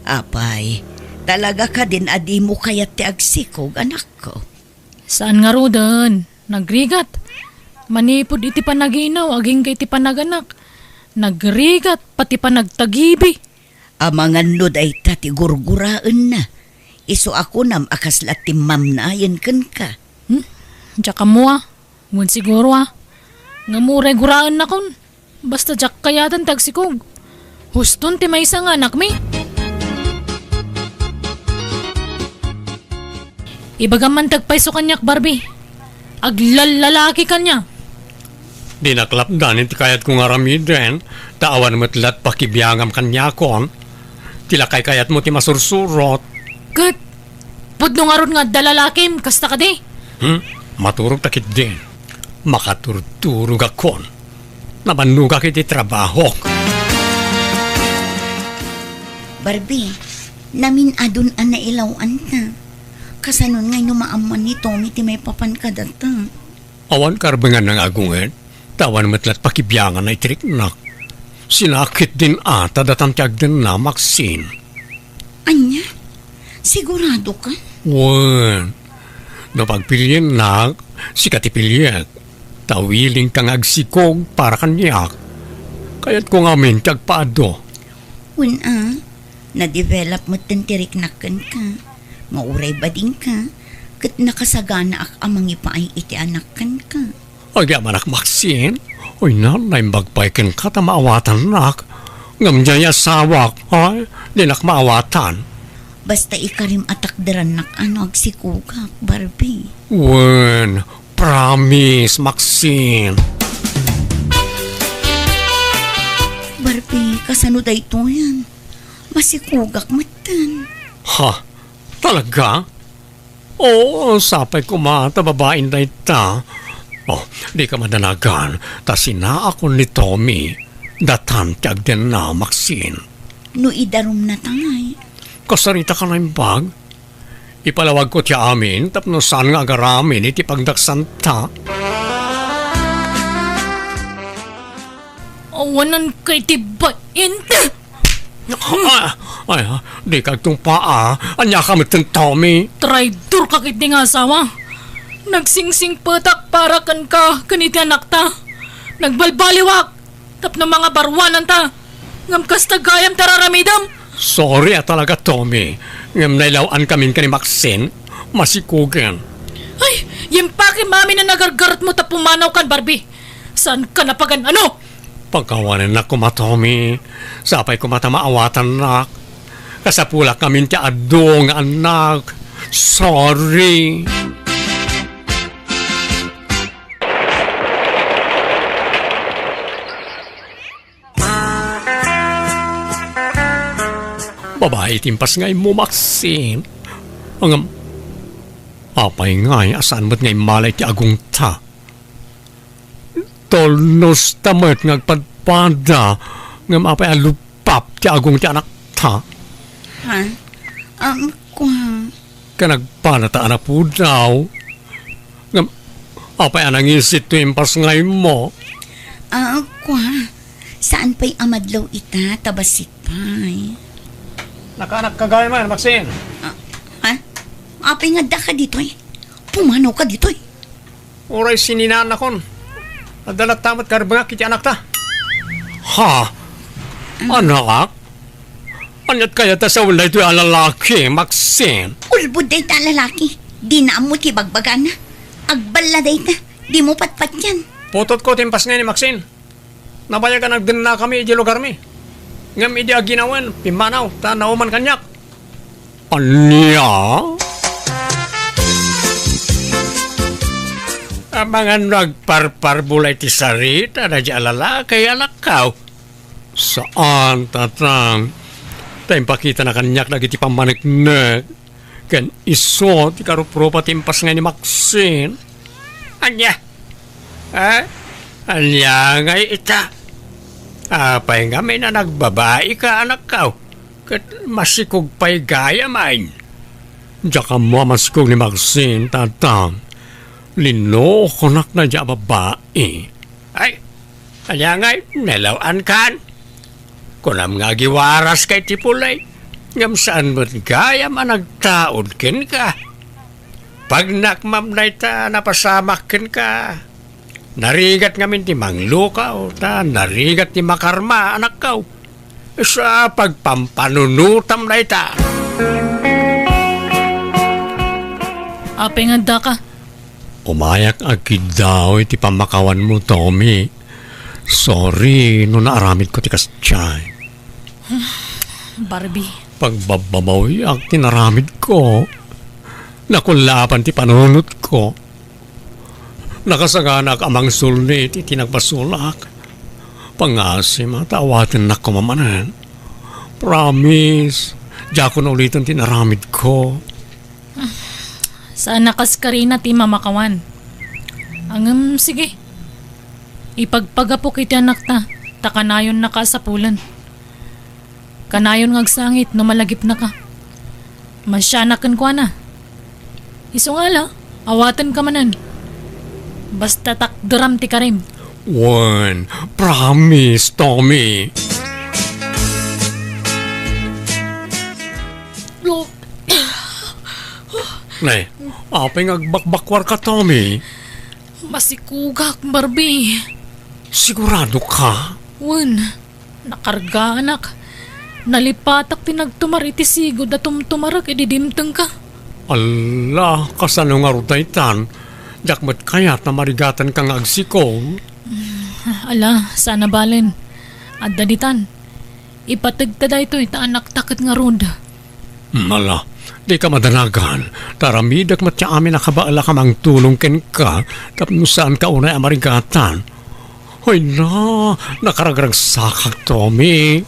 apay, talaga kadin a dimo kayat ti agsikog, anakko? Saan ngaruden, nagrigat. Manipud iti panaginaw, agingga iti panaganak, nagrigat, pati panagtagibi. Amangan no dayta ti gurguraenna, isu a kunam a kasla timmamnayen kenka. Hmm? Diak ammo a. Wen siguro a. Ngem uray guraennakon. Basta diak kayaten ti agsikog. Uston ti maysa nga anakmi. Ibagam man ti agpayso kaniak, Barbie. Aglallalaki kaniak. Dinak lapdan iti kayatko nga aramiden, ta awan met lat pakibiangam kaniakon. Ti lakay kayatmo ti masursurot. Ket, pudno ngarud nga adda lalakim, kasta kadi? Hmm? Maturog ta ketdin. Makaturturogakon. Nabannogak iti trabahok. Barbie, namin-adon a nailaw-anta. Kasanon ngay no maammuan ni Tommy ti maipapan kadata? Awan karbenganna nga agunged, ta awan met lat pakibianganna iti riknak. Sinakit din a ta datan ti agdenna, Maxine. Ania? Sigurado ka? Wen, no pagpiliennak, sika ti piliek. Ta willing ka nga agsikog para kaniak. Kayatko ngamin ti agpaadu. Wen a, na-develop metten ti riknak kenka. Nga uray badingka, ket nakasaganaak a mangipaay iti anak kenka. Agyamanak, Maxine. Oy, na, naimbag pay kenka ta maawatannak. Ngem diay asawak, ay, dinak maawatan. Basta ikarim a takderannak a no agsikogak, Barbie. Wen, promise, Maxine. Barbie, kasano daytoyen? Masikogak metten. Ha? Talaga? Oo, sapay koma ta babaen dayta. Oh, dika madanagan, ta sinaakon ni Tommy. Datan ti agdenna, Maxine. No idarumna ta ngay? Kasarita ka naimbag? Ipalawagko ti amin tapno saan nga agaramin iti pagdaksanta. Awanan kay ti bain. Ah, ay, ah, dika agtungpaa. Ania ka metten, Tommy? Traidor ka ketdi nga asawa. Nagsingsingpetak para kenka ken iti anakta. Nagbalbaliwak tapno mangabaruananta. Ngem kasta gayam ti ar-aramidem. Sorry a talaga, Tommy. Ngem nailaw-ankamin ken ni Maxine. Masikogen. Ay, yempakam amin a nagargaretmo ta pumanawkan, Barbie. Saanka napagan-ano? Pakawanennak koma, Tommy. Sapay koma ta maawatannak. Kasapulak ngamin ti adu nga annak. Sorry. Babai ti impas nga immo, Maxine. Ngem, apay ngay a saan met nga immala iti agongta? Tulnosta met nga agpadpada, ngem apay a lupap ti agong ti anakta? Ha? Ang kwa. Ken agpadata a napudaw. Ngem, apay a nangisit ti impas nga immo? Ah, kwa. Saan pay a madlaw ita, ta bassit pay. Nakaanak ka gayam, Maxine? Ah, ha? Apay nga adda ka ditoy? Pumanaw ka ditoy? Uray sininaannakon. Adda latta met karbengak iti anakta. Ha? Anak? Aniat kayat a sawen daytoy a lalaki, Maxine? Ulbod dayta a lalaki. Dina ammo ti bagbagana. Agballa dayta, dimo patpatian. Putotko ti impasngay ni Maxine. Nabayag a nagdennakami idiay lugarmi. Ngem idi aginawen, pimmanaw, ta nauman kaniak. Ania? Amangan no agparparbulay ti sarita daydiay a lalaki, anakko. Saan, Tatang. Ta impakitana kaniak dagiti pammaneknek. Ken isu ti karuprupa ti impasngay ni Maxine. Ania? Ha? Ania ngay ita? Apay ngamin a nagbabaika, anakko? Ket masikog pay gayam. Diak ammo a masikog ni Maxine, Tatang. Linukonak daydiay a babai. Ay, ania ngay, nalaw-ankan? Kunam nga agiwaraska iti pulay, ngem saan met gayam a nagtaud kenka. Pagnakmam dayta a napasamak kenka. Narigat ngamin ti manglukaw, ta narigat ti makarma, anakko. Sa pagpampanunotam dayta. Apay nga addaka? Umayak agkiddaw iti pammakawanmo, Tommy. Sorry no naaramidko ti kasdiay. Barbie. Pagbabbabawiak ti naramidko. Nakullapan ti panunotko. Nakasaganak a mangsulnit iti nagbasolak. Pangasim ta awatennak koma manen. Promise, diakon uliten ti naramidko. Saan a kas karina ti mamakawan. Ngem, sige. Ipagpagapok iti anakta, ta kanayonnaka a sapulen. Kanayon nga agsangit no malagipnaka. Masianak kenkuana. Isu nga ala, awatenka manen. Basta takderam ti karim. Wen, promise, Tommy. Nay, apay nga agbakbakwarka, Tommy? Masikogak, Barbie. Sigurado ka? Wen, nakargaanak. Nalipatak ti nagtumar iti sigud a tumtumarek idi dimtengka. Alla, kasano ngarud daytan? Diak met kayat a marigatanka nga agsikog. Ala, saan a balen. Adda ditan. Ipategta daytoy ta anakta ket ngarud. Ala, dika madanagan, ta aramidek met ti amin a kabaelak a mangtulong kenka tapno saanka unay a marigatan. Ay na, nakaragragsakak, Tommy.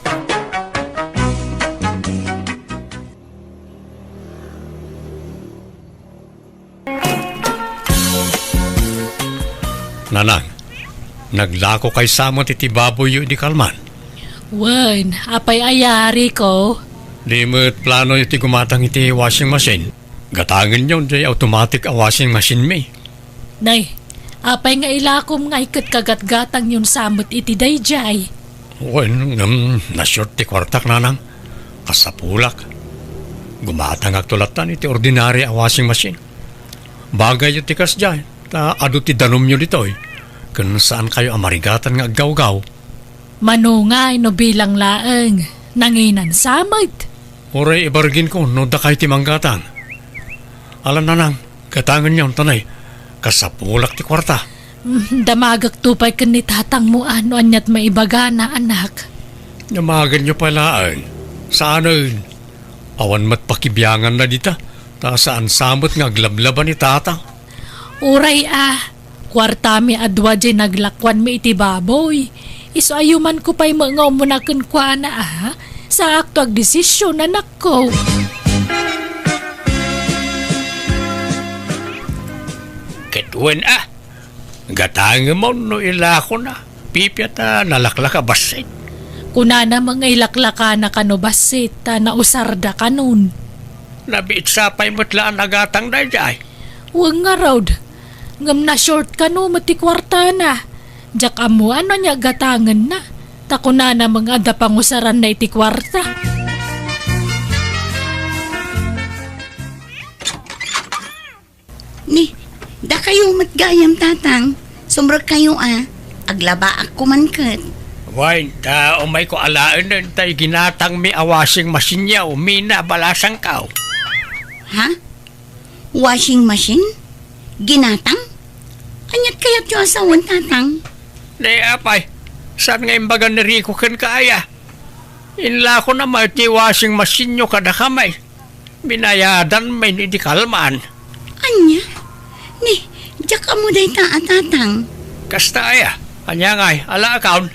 Nanang, naglako kay sa met iti baboyyo idi kalman? Wen, apay aya, Rico? Di met planoyo ti gumatang iti washing machine. Gatangenyo diay automatic a washing machine mi. Nay, apay nga ilakom nga iket kagatgatangyon sa met iti daydiay? Wen, ngem na-short ti kuartak, nanang. Kasapulak. Gumatangakto lattan iti ordinary a washing machine. Bagayyo ti kasdiay, ta adu ti danumyo ditoy, ken saankayo a marigatan nga aggawgaw. Mano ngay no bilang laeng, nanginan sa met? Uray ibarginko no dakay ti manggatang. Ala, nanang, gatangenyon, ta nay, kasapulak ti kuarta. Mm, damagekto pay ken ni tatangmo a no aniat maibagana, anak. Damagenyo pay laeng. Saanen. Awan met pakibianganna dita, ta saan sa met nga aglablaban ni tatang. Uray a, kuartami a dua diay naglakuanmi iti baboy. Isu a yumanko pay met nga umuna kenkuana a, saakto agdesisyon, anakko. Ket wen a, gatangem no ilakona. Pipia ta nalaklaka bassit. Kunana met nga ilaklakana kano bassit ta nausarda kanon. Nabiit sa pay met la a nagatang daydiay. Wen ngarud, ngem na-short kano met ti kuartana. Diak ammo no ania gatangenna, ta kunana met nga adda pangusaranna iti kuarta. Ni, dakayo met gayam, tatang. Sumrekkayo a. Aglabaak koman ket. Wen, ta umayko alaenen ta iginatangmi a washing machine-yo, mina, balasangko. Ha? Washing machine? Ginatang? Aniat kayatyo a sawen, Tatang? Ni apay, saan nga imbagan ni Rico kenka aya? Inlakona met ti washing machine-yo kadakami. Binayadanmi ni idi kalman. Ania? Ni, diak ammo dayta a, Tatang. Kasta aya, ania ngay, ala a kaon?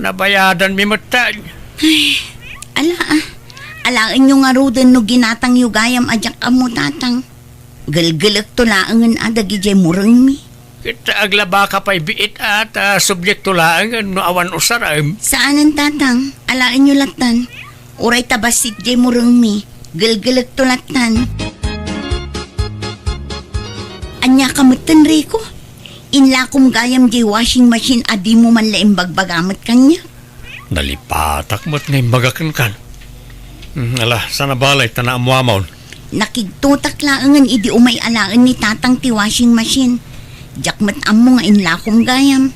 Nabayadanmi met ta. Ay, ala a. Alaenyo ngaruden no ginatangyo gayam a diak ammo, Tatang. Gelgelekto laengen a dagidiay murengmi. Ket aglabaka pay biit a ta subliekto laengen no awan usarem. Saanen, Tatang. Alaenyo lattan. Uray ta bassit diay murengmi, gelgelekto lattan. Ania ka metten, Rico? Inlakom gayam diay washing machine a dimo man la imbagbaga met kaniak. Nalipatak met nga imbaga kenkan. Hmm, ala, saan a balay ta naammoamon. Nakigtotak laengen idi umay alaen ni Tatang ti washing machine. Diak met ammo nga inlakom gayam.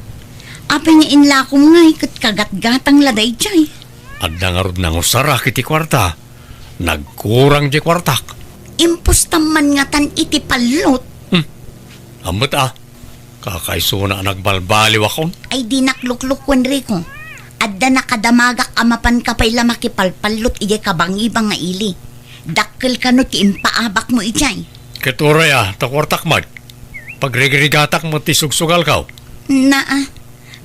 Apay nga inlakom ngay ket kagatgatang la daydiay? Adda ngarud nangusara iti kuarta. Nagkurang diay kuartak. Impostam man ngatan iti pallot. Hmm. Ammet a. Kakaisuna a nagbalbaliwakon. Ay, dinak luklukuen, Rico. Adda nakadamagak a mapanka pay la makipalpallot idiay kabangibang nga ili. Dakkel kano ti impaabakmo idiay. Ket uray a, ta kuartak met. Pagrigrigatak met ti sugsugalko. Naa.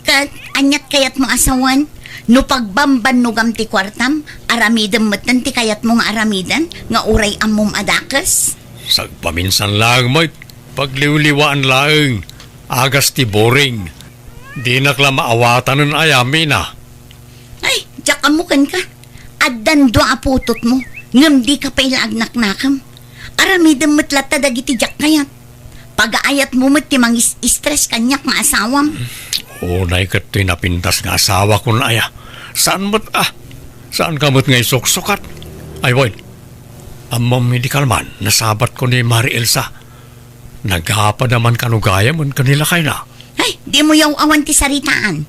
Ket aniat kayatmo a sawen? No pagbambannogam ti kuartam, aramidem metten ti kayatmo nga aramiden, nga uray ammom a dakes? Sagpaminsan laeng met, pagliwliwaan laeng, agas ti boring. Dinak la maawatanen aya, Mina. Ay, diak ammo kenka. Addan dua a putotmo, ngem dika pay la agnaknakem. Aramidem met latta dagiti diak kayat. Pagaayatmo met ti mangis-stress kaniak nga asawam. Unay ket toy napintas nga asawakon aya. Saan met a? Saanka met nga isuksukat? Ay, wen. Ammom idi kalman, nasabatko ni Mari Elsa. Nagapada man kano gayam ken ni lakayna. Ay, dimo yaw-awan ti saritaan.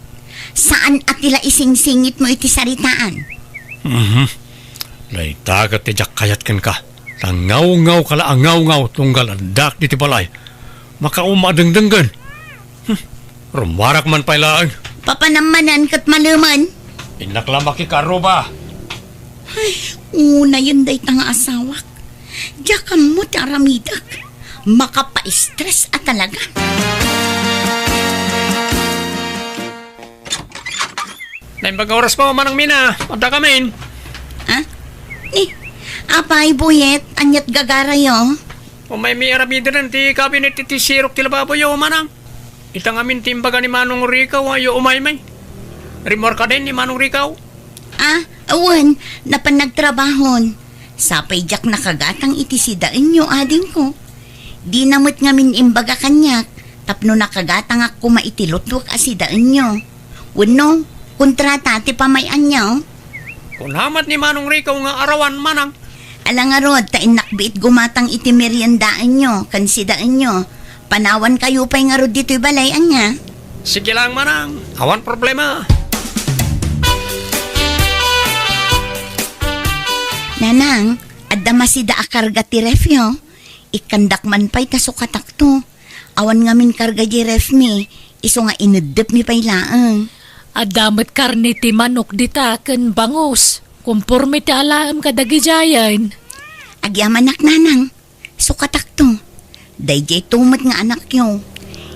Saan a ti la isingsingitmo iti saritaan. Mhm. Dayta ket ti diak kayat kenka. Ta ngawngaw ka la a ngawngaw tunggal addak diti balay. Makauma a dengdenggen. Hmm. Rummuarak man pay laeng. Papanammanan ket malemen. Innak la makikaruba. Ay, unayen dayta nga asawak. Diak ammo ti aramidek. Makapa-stress a talaga. Naimbag nga oras pa, Manang Mina. Adda kamin. Ah? Ni, apay, Buyet, aniat gagarayo? Umaymi aramiden ti kabinet iti sirok ti lababoyo, Manang. Ita ngamin ti imbaga ni Manong Rico, ayo umaymi. Rimmuarka din ni Manong Rico? Ah, awan, napan nagtrabahon. Sapay diak nakagatang iti sidaenyo, adingko. Dina met ngamin imbaga kaniak, tapno nakagatangak koma iti lutwek a sidaenyo. Wenno, kontrata ti pamay-anyo? Kuna met ni Manong Rico nga arawan, Manang. Ala ngarud, ta innak biit gumatang iti meriendaenyo, ken sidaenyo. Panawankayo pay ngarud ditoy balay, ania? Sige lang, Manang. Awan problema. Nanang, adda masida a karga ti refyo. Ikkandak man pay ta sukatakto. Awan ngamin karga di refmi, isu nga ineddepmi pay laeng. Adda met karne ti manok dita ken bangus. Komporme ti alaem kadagidiayen. Agyamanak, Nanang. Sukatakto. Daydiay to met nga anakyo.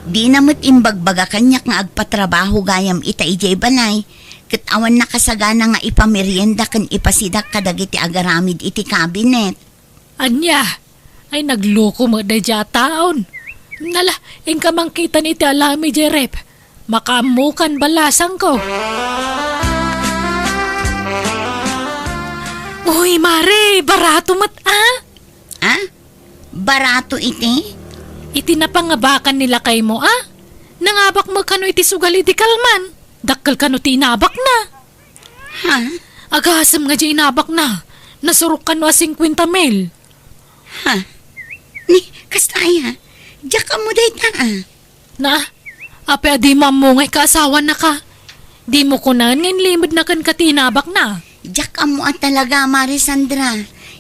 Dina met imbagbaga kaniak nga agpatrabaho gayam ita idiay balay, ket awan nakasagana nga ipamerienda ken ipasidak kadagiti agaramid iti kabinet. Ania? Ay, nagloko met daydiay a taon. Nala, inka mangkitan iti alaem idiay ref. Makaammokan balasangko. Uy, Mare, barato met, a? A? Barato iti? Iti napangabakan ni lakaymo, a? Nangabak met kano iti sugal idi kalman. Dakkel kano ti inabakna. Ha? Agasem nga diay inabakna. Nasurok kano a singkuenta mil. Ha? Ni, kasta aya? Diak ammo dayta, a? Na, apay a dimo ammo nga ikaasawanaka? Dimo kunaen nga inlimedna kenka ti inabakna? Diak ammo a talaga, Mare Sandra.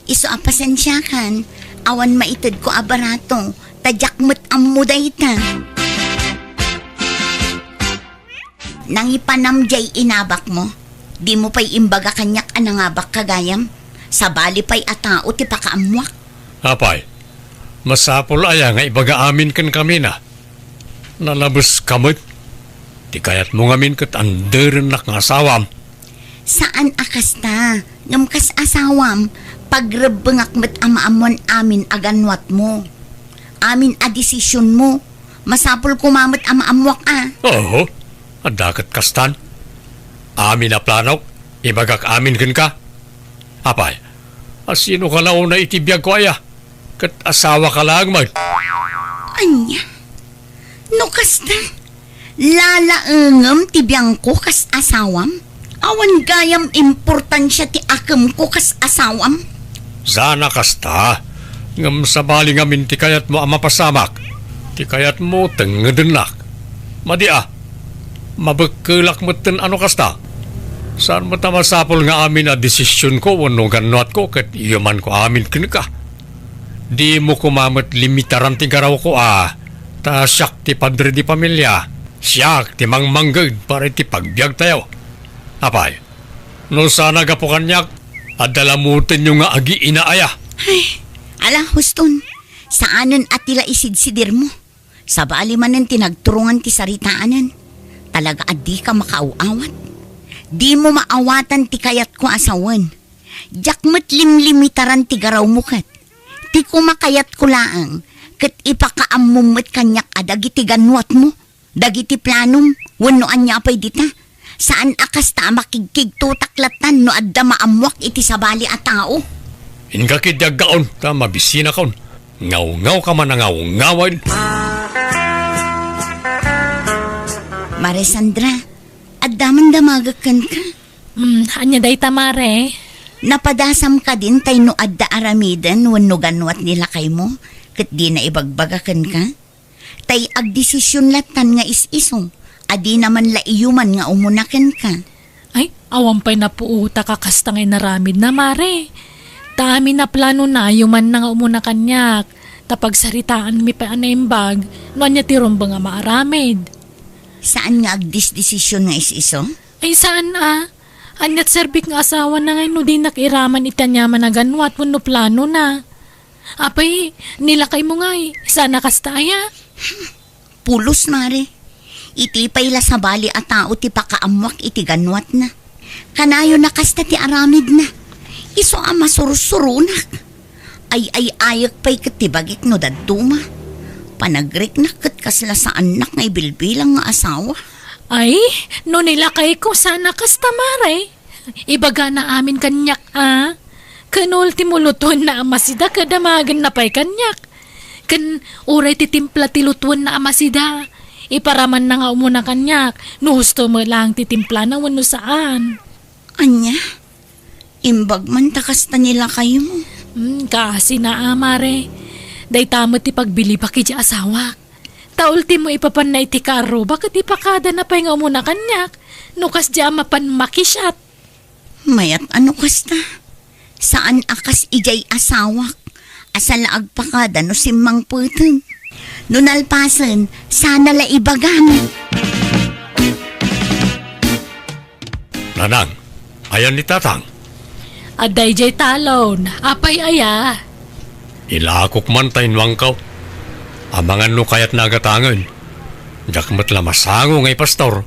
Isu a pasensiakan, awan maitedko a barato, ta diak met ammo dayta. Nangipanam diay inabakmo. Dimo pay imbaga kaniak a nangabakka gayam. Sabali pay a tao ti pakaammuak. Apay, masapul aya nga ibaga amin kenkamina? Nalabeska met. Ti kayatmo ngamin ket anderennak nga asawam. Saan a kasta, ngem kas asawam, pagrebbengak met a maammoan amin a gannuatmo. Amin a desisionmo. Masapul koma met a maammoak a. Oho, adda ket kastan. Amin a planok, ibagak amin kenka. Apay, a sino ka la unay iti biagko aya? Ket asawaka laeng met. Ania? No kasta, lalaengem ti biangko kas asawam? Awan gayam importansia ti akemko kas asawam? Saan a kasta, ngem sabali ngamin ti kayatmo a mapasamak, ti kayatmo tengedennak. Madi a, mabekkelak metten a no kasta. Saan met a masapul nga amin a desisionko wenno gannuatko ket yumanko amin kenka. Dimo koma met limitaran ti garawko a ta siak ti padre di familia, siak ti mangmangged para iti pagbiagtayo. Apay, no saan a gapu kaniak, adda lamutenyo nga agiina aya. Ay, ala, huston, saanen a ti la isidsidirmo. Sabali manen ti nagturongan ti saritaanen. Talaga a dika makaaw-awat. Dimo maawatan ti kayatko a sawen. Diak met limlimitaran ti garawmo ket. Ti kumakayatko laeng, ket ipakaammom met kaniak a dagiti gannuatmo, dagiti planom, wenno ania a pay dita. Saan a kasta a makigkigtotak lattan no adda maammuak iti sabali a tao. Inka ketdi aggaon ta mabisinakon. Ngawngawka man a ngawngawem. Mare Sandra, adda man damagek kenka. Hmm, ania dayta, mare? Napadasam kadin tay no adda aramiden wenno gannuat ni lakaymo, ket dina ibagbaga kenka? Tay agdesision lattan nga is-iso, a dina man la iyuman nga umuna kenka. Ay, awan pay napuotak a kasta nga inaramidna, mare. Ta amin a planona, iyumanna nga umuna kaniak, ta pagsaritaanmi pay a naimbag no ania ti rumbeng a maaramid. Saan nga agdesdesision nga is-iso? Ay, saan a. Aniat serbik nga asawana ngay no dinak iraman iti aniaman a gannuat wenno planona? Apay, ni lakaymo ngay, saan a kasta aya? Pulos, mare. Iti pay la sabali a tao ti pakaammuak iti gannuatna. Kanayon a kasta ti aramidna. Isu a masursuronak. Ay-ay-ayek pay ket ti bagik no dadduma. Panagriknak ket kasla saannak nga ibilbilang nga asawa. Ay, no ni lakayko saan a kasta, mare. Ibagana amin kaniak, a? Ken ultimo, lutuenna a masida ket damagenna pay kaniak. Ken uray ti timpla ti lutuenna a masida, iparamanna nga umuna kaniak no husto met laeng ti timplana wenno saan. Ania? Imbag man ta kasta ni lakaymo. Hmm, kaasina a, mare. Dayta met ti pagbilibak idiay asawak. Ta ultimo, ipapanna iti karruba ket ipakadana pay nga umuna kaniak no kasdiay a mapan makisiat. Mayat a no kasta. Saan a kas idiay asawak a saan la agpakada no simmangpeten. No nalpasen, saan a la ibagam. Nanang, ayan ni Tatang? Adda idiay talon. Apay aya? Ilakok man ta innuangko. Amangan no kayatna a gatangen. Diak met la masango nga ipastor.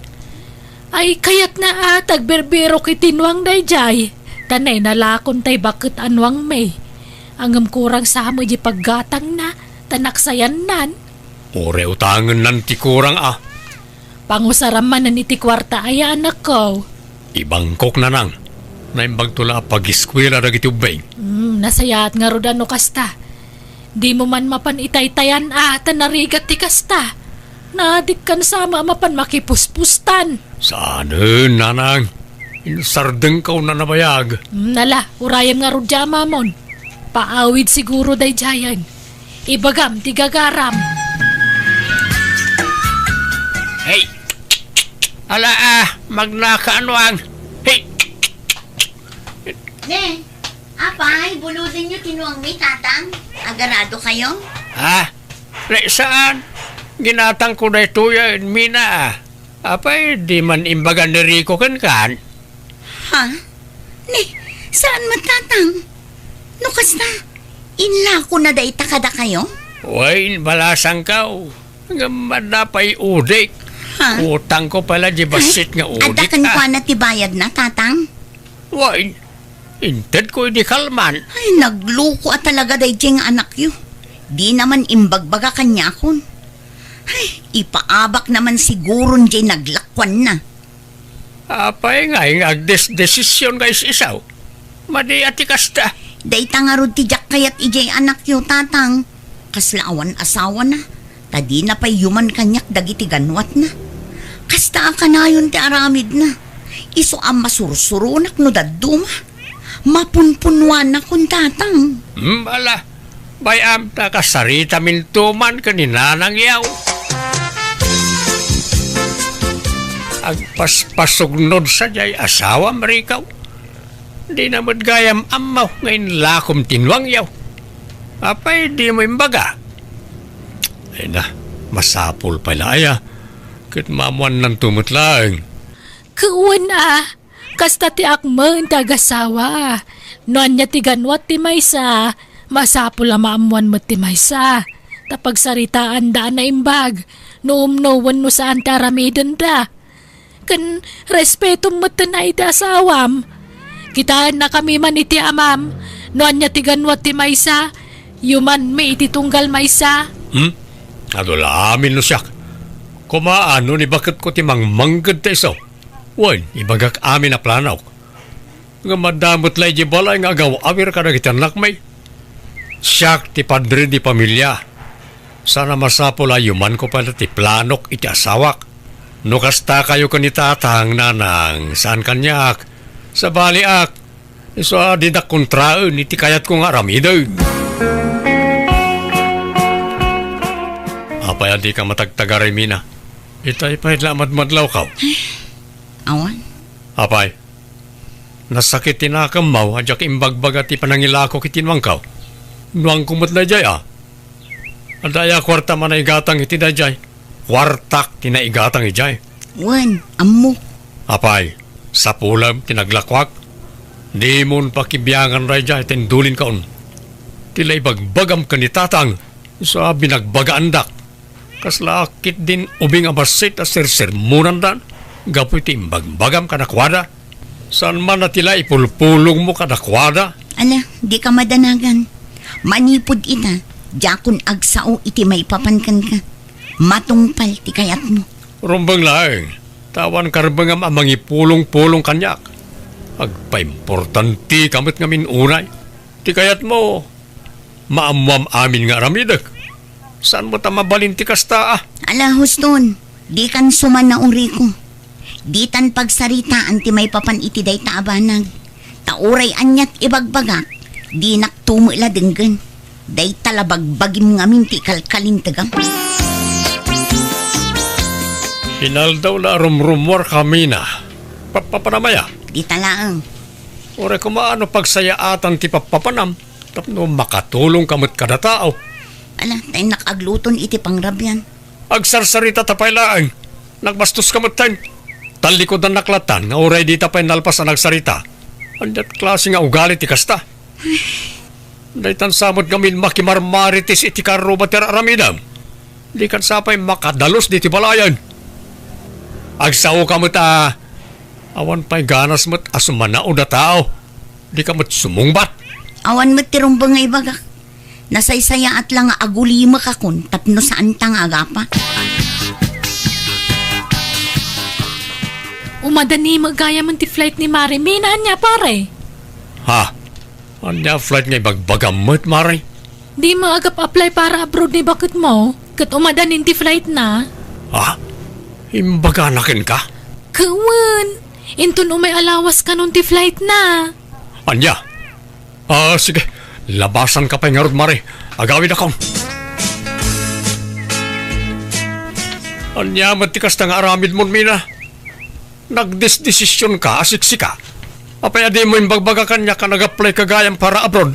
Ay, kayatna a ta agbirbirok iti nuang daydiay. Ta nainalakon tay baket a nuangmi. Ngem kurang sa met diay paggatangna, ta naksayannan. Uray utangennan ti kurang a. Pangusaram manen iti kuarta aya, anakko. Ibangkok, Nanang. Naimbagto la a pagiskuela dagiti ubbing. Hmm, nasayaat ngarud a no kasta. Dimo man mapan itaytayan a, ta narigat ti kasta. Nadikkan sa a mapan makipuspustan. Saanen, Nanang. Insardengko a nabayag. Hmm, ala, urayem ngarud diay amamon. Paawid siguro daydiayen. Ibagam ti gagaram. Hey! Ala a, magnaka a nuang. Hey! Ne, apay, buludenyo ti nuangmi, Tatang. Agarado kayo? Ha? Ne, saan? Ginatangko daytoy a, Mina, a. Apay, di man imbaga ni Rico kenkan? Ha? Ni, saan met, Tatang? No kasta, inlakona dayta kadakayo? Wen, balasangko. Ngem adda pay udik. Ha? Utangko pay la di bassit nga udik, adda kenkuana ti bayadna, Tatang? Wen, intedko idi kalman. Ay, nagluko a talaga daydiay nga anakyo. Dina man imbagbaga kaniakon. Ay, ipaabakna man siguron diay naglakuanna. Apay ngay nga agdesdesisyon nga is-isaw? Madi a ti kasta. Dayta ngarud ti diak kayat idiay anakyo, Tatang. Kasla awan asawana, ta dina pay yuman kaniak dagiti ganwatna. Kasta a kanayon ti aramidna. Isu a masursuronak no dadduma. Mapunpunuanakon, Tatang. Hmm, ala, bay-am ta kasaritaminto man ken ni Nanang Yaw. Agpaspasugnod sadiay asawam, Rico. Dina met gayam ammo nga inlakom ti nuangyo. Apay dimo imbaga? Ay na, masapul pay la aya. Ket maammuannanto met laeng. Ket wen a, kasta ti akmen ti agasawa. No ania ti ganwat ti maysa, masapul a maammuan met ti maysa. Ta pagsaritaanda a naimbag, no umno wenno saan ti aramidenda. Ken respetom metten a iti asawam. Kitaennakami man iti amam, no ania ti ganwat ti maysa, yumanmi iti tunggal maysa. Hmm? Adu la amin no siak. Koma, no ni baketko ti mangmangged ta isu. Wen, ibagak amin a planok. Ngem adda met la idiay balay nga agaw-awir kadagiti annakmi. Siak ti padre di pamilia. Saan a masapul a yumanko pay la ti planok iti asawak. No kasta kayo ken ni Tatang, Nanang, saan kaniak. Sabaliak, isu a dinak kontraen iti kayatko nga aramiden. Apay a dika matagtagaray, Mina? Itay pay la madmadlawko. Awan. Apay, nasakit ti nakemmo a diak imbagbaga ti panangilako iti nuangko. Nuangko met daydiay a. Adda aya kuarta a naigatang iti daydiay? Kuartak ti naigatang idiay. Wen, ammok. Apay, sapulem ti naglakuak? Dimon pakibiangan daydiay ta indulinkaon. Ti la ibagbagam ken ni Tatang, isu a binagbagaandak. Kasla a ketdin ubing a bassit a sersermonanda gapu iti imbagbagam kadakuada. Saan man a ti la ipulpulongmo kadakuada? Ala, dika madanagan. Manipud ita, diakon agsao iti maipapan kenka. Matungpal ti kayatmo. Rumbeng laeng, ta awan karbengam a mangipulongpulong kaniak. Agpaimportanteka met ngamin unay. Ti kayatmo, maammoam amin nga aramidek. Saan met a mabalin ti kasta a? Ala, huston, dikan sumanaw, Rico. Ditan pagsaritaan ti maipapan iti dayta a banag. Ta uray aniat ibagbagak, dinakto met la denggen. Dayta la bagbagim ngamin ti ikalkalintegam. Inaldaw la a rumrummuarka, Mina. Pappapanam aya? Dita laeng. Uray koma no pagsayaatan ti pappapanam. Tapno makatulongka met kada tao. Ala, ta innak agluton iti pangrabian. Agsarsaritata pay laeng. Nagbastoska metten. Tallikudannak lattan nga uray dita pay nalpas a nagsarita. Ania't klase nga ugali ti kasta? Daytan sa met ngamin makimarmarites iti karruba ti ar-aramidem. Dikan sa pay makadalus diti balayen. Agsaoka met a awan pay ganas met a sumanaod a tao. Dika met sumungbat. Awan met ti rumbeng nga ibagak. Nasaysayaat la nga agulimekakon tapno saanta nga agapa. Umadani met gayamen ti flight ni Mare. Mina, ania, pare? Ha? Ania a flight nga ibagbagam met, Mare? Di met agap-apply para abroad ni baketmo, ket umadanin ti flight na. Ha? Imbagana kenka? Ket wen, inton umay a lawas kanon ti flight na. Ania? Ah, sige. Labasanka pay ngarud, Mare. Agawidakon. Ania met ti kasta nga aramidmon, Mina? Nagdesdesisionka a siksika? Apay a dimo imbagbaga kaniak a nag-applyka gayam para abroad?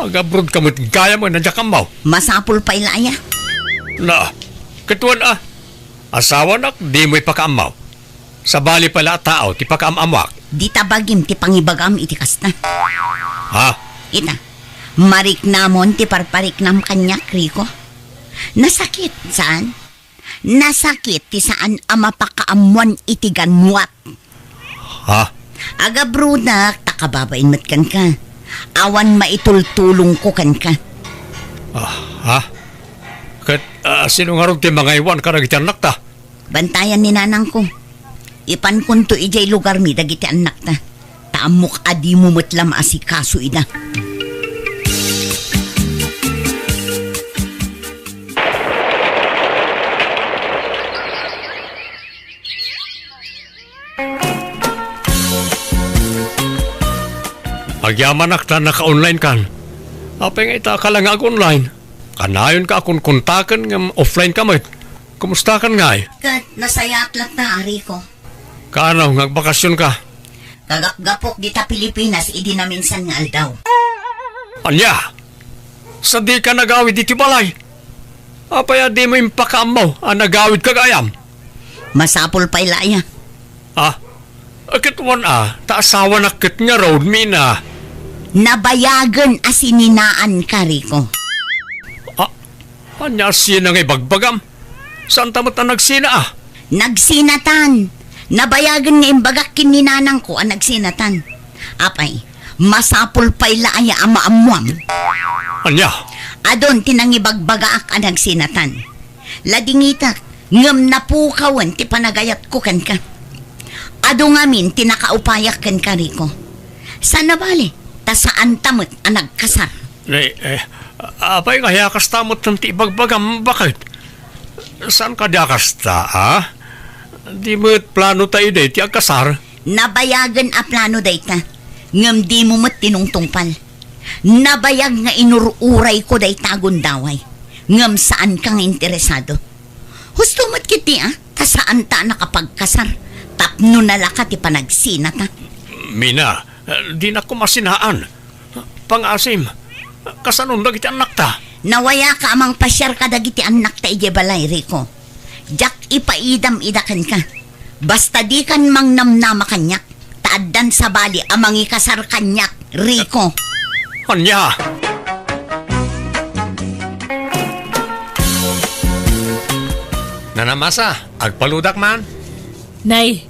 Ag-abroadka met gayam a diak ammo. Masapul pay la aya? Na, ket wen a. Asawanak, dimo ipakaammo. Sabali pay la a tao ti pakaam-ammoak. Dita bagim ti pangibagam iti kasta. Ha? Ita, mariknamon ti parpariknam kaniak, Rico. Nasakit, saan? Nasakit ti saan a mapakaammoan iti ganwat. Ha? Agabronak, ta kababain met kenka. Awan maitultulongko kenka. Ah, ha? Ket, ah, sino ngarud ti mangaywan kadagiti annakta? Bantayan ni nanangko. Ipankonto idiay lugarmi dagiti annakta. Ta ammok a dimo met la maasikaso ida. Agyamanak ta naka-online kan. Apay nga ita ka la nga ag-online? Kanayonka a konkontaken ngem offline ka met. Kumusta kan ngay? Ket nasayaat latta, Rico. Kaano nga agbakasyon ka? Kagapgapok dita Pilipinas idi naminsan nga aldaw. Ania? Sadika nagawid iti balay? Apay a dimo impakaammo a nagawidka gayam? Masapul pay la aya. Ah, ket wen a, ta asawanak ket ngarud, Mina. Nabayagen a sininaanka, Rico. Ah, ania a sina nga ibagbagam? Saanta met a nagsina a? Nagsinatan. Nabayagen nga imbagak ken ni nanangko a nagsinatan. Apay, masapul pay la aya a maammuam? Ania? Adun ti nangibagbagaak a nagsinatan. Ladingitak, ngem napukawen ti panagayatko kenka. Adu ngamin ti nakaupayak kenka, Rico. Saan a bale, ta saanta met a nagkasar. Eh, eh, apay nga aya kasta met ti ibagbagam, baket? Saan kadi a kasta, a? Di met plano ta idi ti agkasar? Nabayagen a plano dayta, ngem dimo met tinungtungpal. Nabayag nga inur-urayko dayta a gundaway, ngem saanka nga interesado. Husto met ketdi a, ta saanta a nakapagkasar, tapno nalaka ti panagsinata. Mina, dinak koma sinaan. Pangaasim, kasanon dagiti annakta? Nawayaka a mangpasiar kadagiti annakta idiay balay, Rico. Diak ipaidam ida kenka. Basta dikan mangnamnama kaniak, ta addan sabali a mangikasar kaniak, Rico. Ania? Nana Masa, agpaludak man? Nay,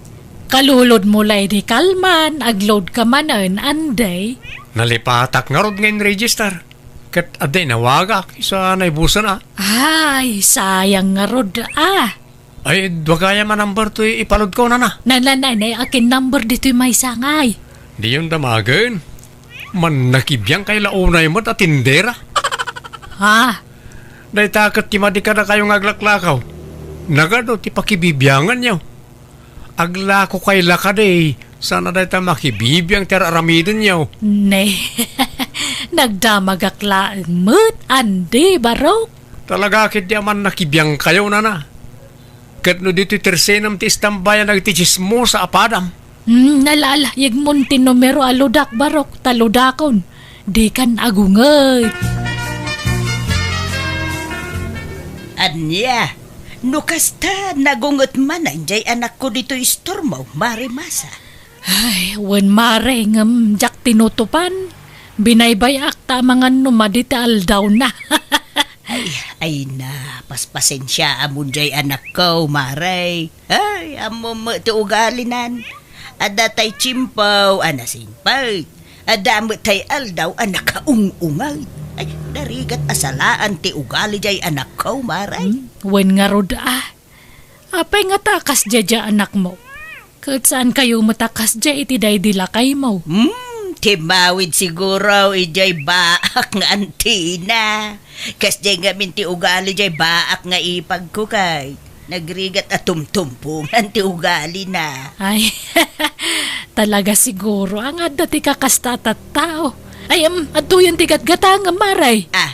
kalulodmo la idi kalman, agload ka manen, anday? Nalipatak ngarud nga in-register. Ket adda inawagak, isu a naibusen a. Ay, sayang ngarud a. Ay, dua gayam a number toy ipalodko, nana. Nana, nay, nay, akin number ditoy maysa ngay. Diyon damagen. Mannakibiangkayo la unay met a tindera. Ha? Dayta ket ti madi kadakayo nga aglaklakaw. Nagadu ti pakibibianganyo. Aglakokay la kadi, saan a dayta makibibiang ti ar-aramidenyo. Ne, nagdamagak laeng met, andi, barok. Talaga ketdi a mannakibiangkayo, nana. Ket no ditoy tersenem ti istambayan dagiti chismosa a padam. Hmm, ala, ala, yegmon ti numero a ludak, barok, ta ludakon. Dikan agunget. Ania? No kasta, nagunget manen jay anakko ditoy istormo, Mare Masa. Ay, wen, Mare, ngem diak tinutupan. Binaybay-ak ta amangan no madi ti aldawna. Ay, ay na, paspasensiaamon jay anakko, Mare. Ay, ammom met ti ugalinan. Adda tay tiempo a nasingpet. Adda met tay aldaw a nakaung-unget. Ay, narigat a salaan ti ugali jay anakko, Mare. Hmm, wen ngarud a. Apay ngata a kasdiay jay anakmo? Ket saankayo met a kasdiay iti daydi lakaymo? Hmm, timmawid siguro idiay baak nga antina. Kasdiay ngamin ti ugali jay baak nga ipagko kay. Nagrigat a tumtumpongan ti ugalina. Ay, talaga siguro a nga adda ti kakasta a tattao. Ay, em, adtoyen ti gatgatangem, Mare. Ah,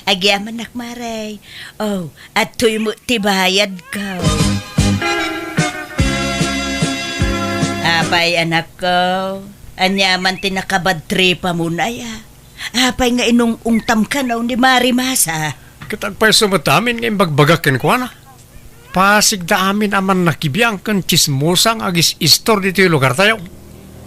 agyamanak, Mare. Oh, adtoy met ti bayadko. Apay, anakko, ania man ti nakabadtripamon aya? Apay nga inung-ungtam kano ni Mare Masa? Ket agpayso met amin nga imbagbagak kenkuana. Pasigda amin a mannakibiang ken tsismosa nga agis-istor ditoy lugartayo.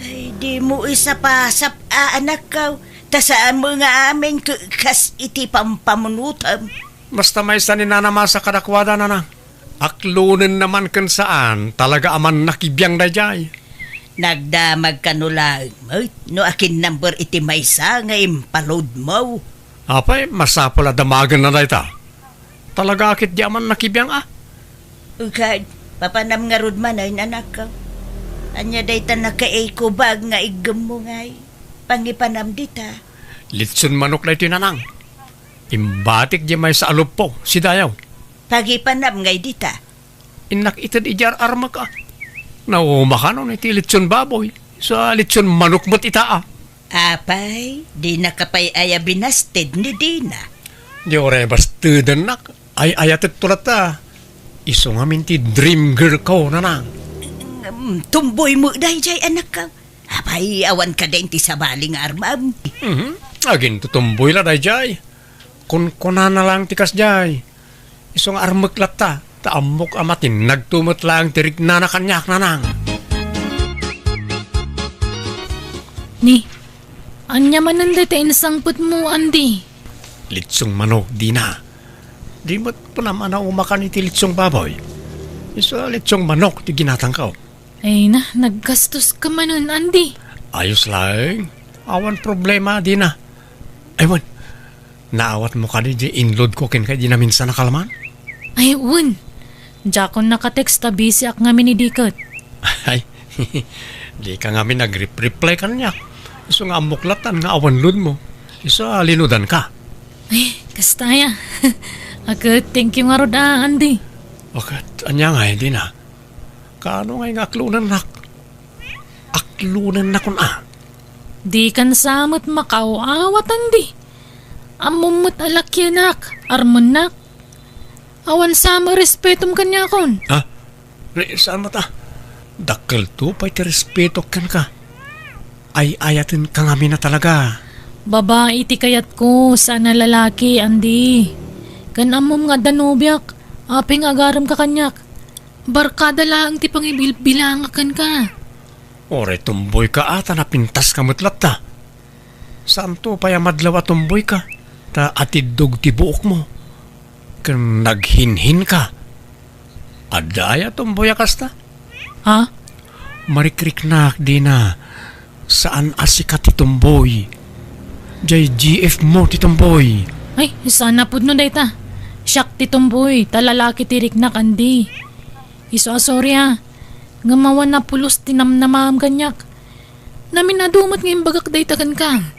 Ay, dimo isapasap a anakko, ta saan met nga amin ke-, kas iti pampamunotem. Basta maysa ni Nana Masa kadakuada, Nanang. Aklonenna man ken saan, talaga a mannakibiang daydiay. Nagdamag kano laeng met no akin number iti maysa nga impalodmo. Apay, masapul a damagenna dayta. Talaga a ketdi a mannakibiang a. Ukad, papanam ngarud manen, anakko. Ania dayta nakaikubag nga iggemmo ngay? Pangipanam dita. Litson manok daytoy, Nanang. Imbatik di maysa a luppo, sidayaw. Pangipanam ngay dita. Innak ited idiay ar-armek a. Nauma kanon iti litson baboy. Sa litson manok met ita a. Apay, dinaka pay aya binasted ni Dina? Di uray bastedennak. Ay-ayatekto latta. Isu ngamin ti dream girl ko, Nanang. Mm, tumboy met daydiay, anakko. Apay, awan kadi ti sabali nga armam? Mhm. Agintutumboy la daydiay. Kunkunana laeng ti kasdiay. Isu nga armek latta, ta ammok a matinnagto met laeng ti riknana kaniak, Nanang. Ni, ania manen dayta insangpetmo, Andy? Litsong manok, Dina. Di met panam a naumakan iti litsong baboy. Isu a litsong manok ti ginatangko. Ay na, naggastos ka manen, Andy. Ayos laeng. Awan problema, Dina. Ay, wen, naawatmo kadi di inload ko kenka idi naminsan a kalman? Ay, wen. Diakon nakatext ta busy ak ngamin idi ket. Ay, di ka ngamin nag-rep-, reply kaniak. Isu nga ammok latta nga awan load mo. Isu a linudan ka. Ay, kasta aya. Aket, thank you ngarud a, Andy. Aket, ania ngay, Dina? Kaano ngay nga aklonennak? Aklonennakon a. Dikan sa met makaaw-awat, Andy. Ammom met a lakianak, armennak. Awan sa met respetom kaniakon. Ha? Re-, saan met a? Dakkelto pay ti respetok kenka. Ay-ayatenka ngamin a talaga. Babai ti kayatko, saan a lalaki, Andy. Ken ammom nga adda nobiak, apay nga agaremka kaniak? Barkada laeng ti pangibilbilangak kenka. Uray tumboyka a ta napintaska met latta. Saanto pay a madlaw a tumboyka, ta atiddog ti buokmo. Ken naghinhinka. Adda aya tumboy a kasta? Ha? Marikriknak, Dina. Saan a sika ti tumboy. Jay G F mo ti tumboy. Ay, saan a pudno dayta. Siak ti tumboy, ta lalaki ti riknak, Andy. Isu a sorry a. Ngem awan a pulos ti namnamaam kaniak. Namin-adu met nga imbagak dayta kenka.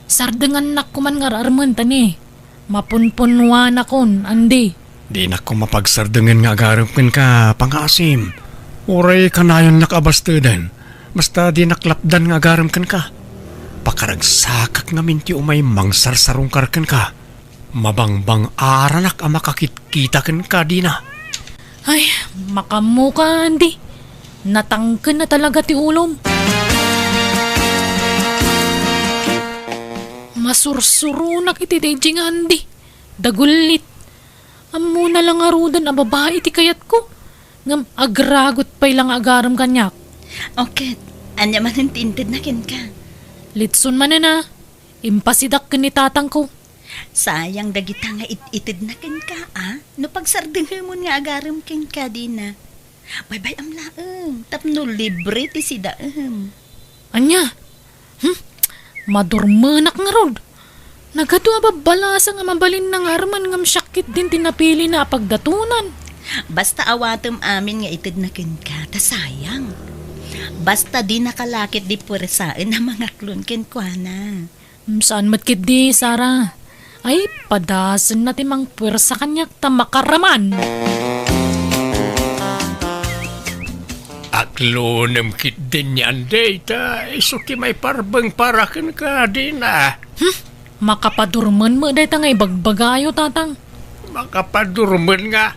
Sardengannak koman nga ar-armen ta ni. Mapunpunnuanakon, Andy. Dinak koma pagsardengen nga agarem kenka, pangngaasim. Uray kanayonnak a basteden. Basta dinak lapdan nga agarem kenka. Pakaragsakak ngamin ti umay mangsarsarungkar kenka. Mabangbang-aranak a makakitkita kenka, Dina. Ay, makaammoka, Andy. Natangken na talaga ti ulom. Masursuronak iti daydi nga Andy. Dagullit. Ammona la ngaruden a babai ti kayatko. Ngem agragot pay la nga agarem kaniak. O ket, ania manen ti intedna kenka? Litson manen a. Impasidak ken ni tatangko. Sayang dagita nga it-itedna kenka, a? No pagsardengemon nga agarem kenka, Dina. Baybay-am laeng, tapno libre ti sidaem. Ania? Hmm? Madurmenak ngarud. Nagadu a babbalasang a mabalinna nga armen ngem siak ketdin ti napilina a pagdatonan. Basta awatem amin nga itedna kenka, ta sayang. Basta dinaka la ketdi puersaen a mangaklon kenkuana. Hmm, saan met ketdi, Sara? Ay, padasenna ti mangpuersa kaniak ta makaraman. Aklonem ketdin ni Andy, ta isu ti maiparbeng para kenka, Dina. Hmm? Makapadurmen met dayta nga ibagbagayo, tatang. Makapadurmen nga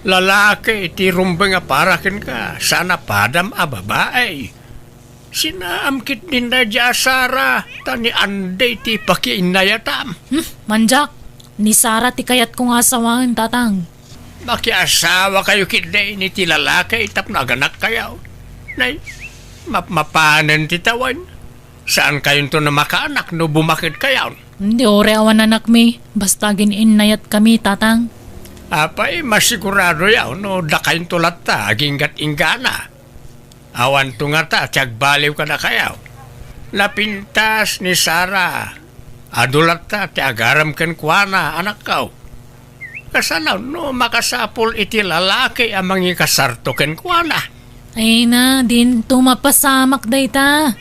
lalaki ti rumbeng a para kenka, saan a padam a babai. Sinaam ketdin daydi a Sara, ta ni Andy ti pakiinnayatam. Hmm, mandiak, ni Sara ti kayatko nga asawaen, tatang. Makiasawakayo ketdin iti lalaki tapno aganakkayo. Nay, mapmapanen ti tawen. Saankayonto a makaanak no bumakedkayon. Di uray awan anakmi, basta agin-innayatkami, Tatang. Apay, masiguradoyo no dakayonto latta aginggat-inggana. Awanto ngata ti agbaliw kadakayo. Napintas ni Sara. Adu latta ti agaram kenkuana, anakko. Kasano no makasapul iti lalaki a mangikasarto kenkuana? Ay na, dinto mapasamak dayta.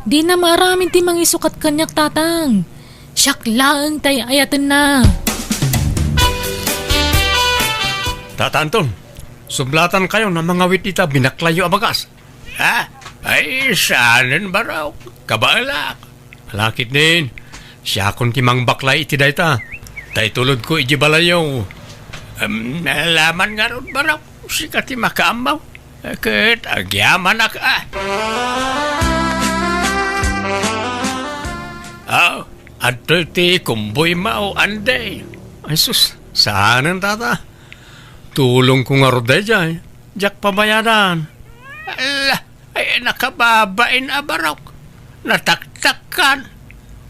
Dina maaramid ti mangisukat kaniak, Tatang. Siak laeng ti ay-ayatenna. Tata Anton, sublatankayo a mangawit ita binaklayyo a bagas. Ha? Ay, saanen, Barok. Kabaelak. Ala ketdin, siakon ti mangbaklay iti dayta. Ta itulodko idiay balayyo. Em, nalaman ngarud, Barok. Sika ti makaammo. Ket agyamanak, a. Ah, adtoy ti kumboymo, Andy. Ay sus, saanen, Tata. Tulongko ngarud daydiay. Diak pabayadan. Ala, ay, nakababain a, Barok. Nataktakkan.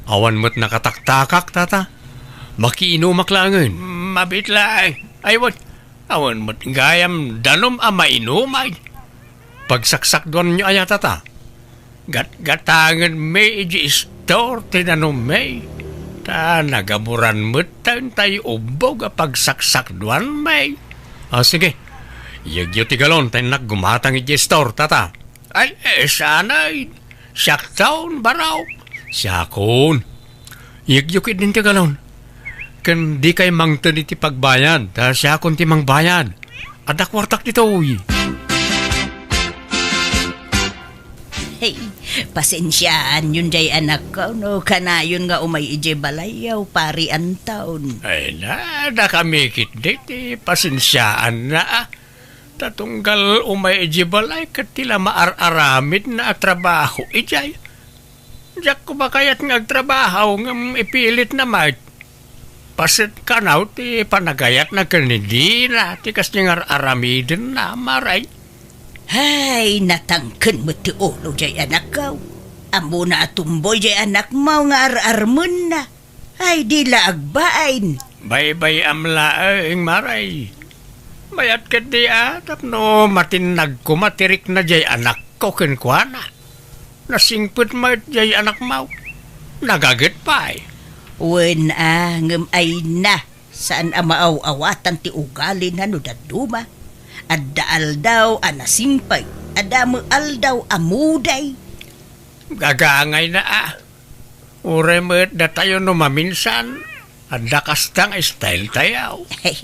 Awan met nakataktakak, Tata. Makiinumak laengen. Mabiit laeng. Ay, wen, awan met gayam danum a mainumay. Pagsaksakduanyo aya, Tata? Gatgatangenmi idiay istor ti danummi, ta nagaburan metten tay ubbog a pagsaksakduanmi. Ah, sige. Iyegyo ti galon ta innak gumatang idiay istor, Tata. Ay, eh, saanen. Siakton, Barok. Siakon. Iyegyo ketdin ti galon. Ken dikay mangted iti pagbayad, ta siakon ti mangbayad. Adda kuartak ditoy. Hey, pasensiaanyon jay anakko no kanayon nga umay idiay balayyo, Pari Anton. Ay na, dakami ketdi ti pasensiaanna, a. Ta tunggal umay idiay balay ket ti la maar-aramidna a trabaho idiay. Diak koma kayat nga agtrabaho ngem ipilitna met. Paset kano ti panagayatna ken ni Dina ti kasdi nga ar-aramidenna, Mare. Hay, natangken met ti ulo jay anakko. Ammona a tumboy jay anakmo nga ar-armenna. Ay, di la agbain. Baybay-am laeng, Mare. Mayat ketdi a tapno matinnag koma ti rikna jay anakko kenkuana. Nasingpet met jay anakmo. Nagaget pay. Wen a, ngem ay na, saan a maaw-awatan ti ugalina no dadduma. Adda aldaw a nasingpet, adda met aldaw a muday. Gagangayna a. Uray met datayo no maminsan, adda kasta nga style tayo. Ay,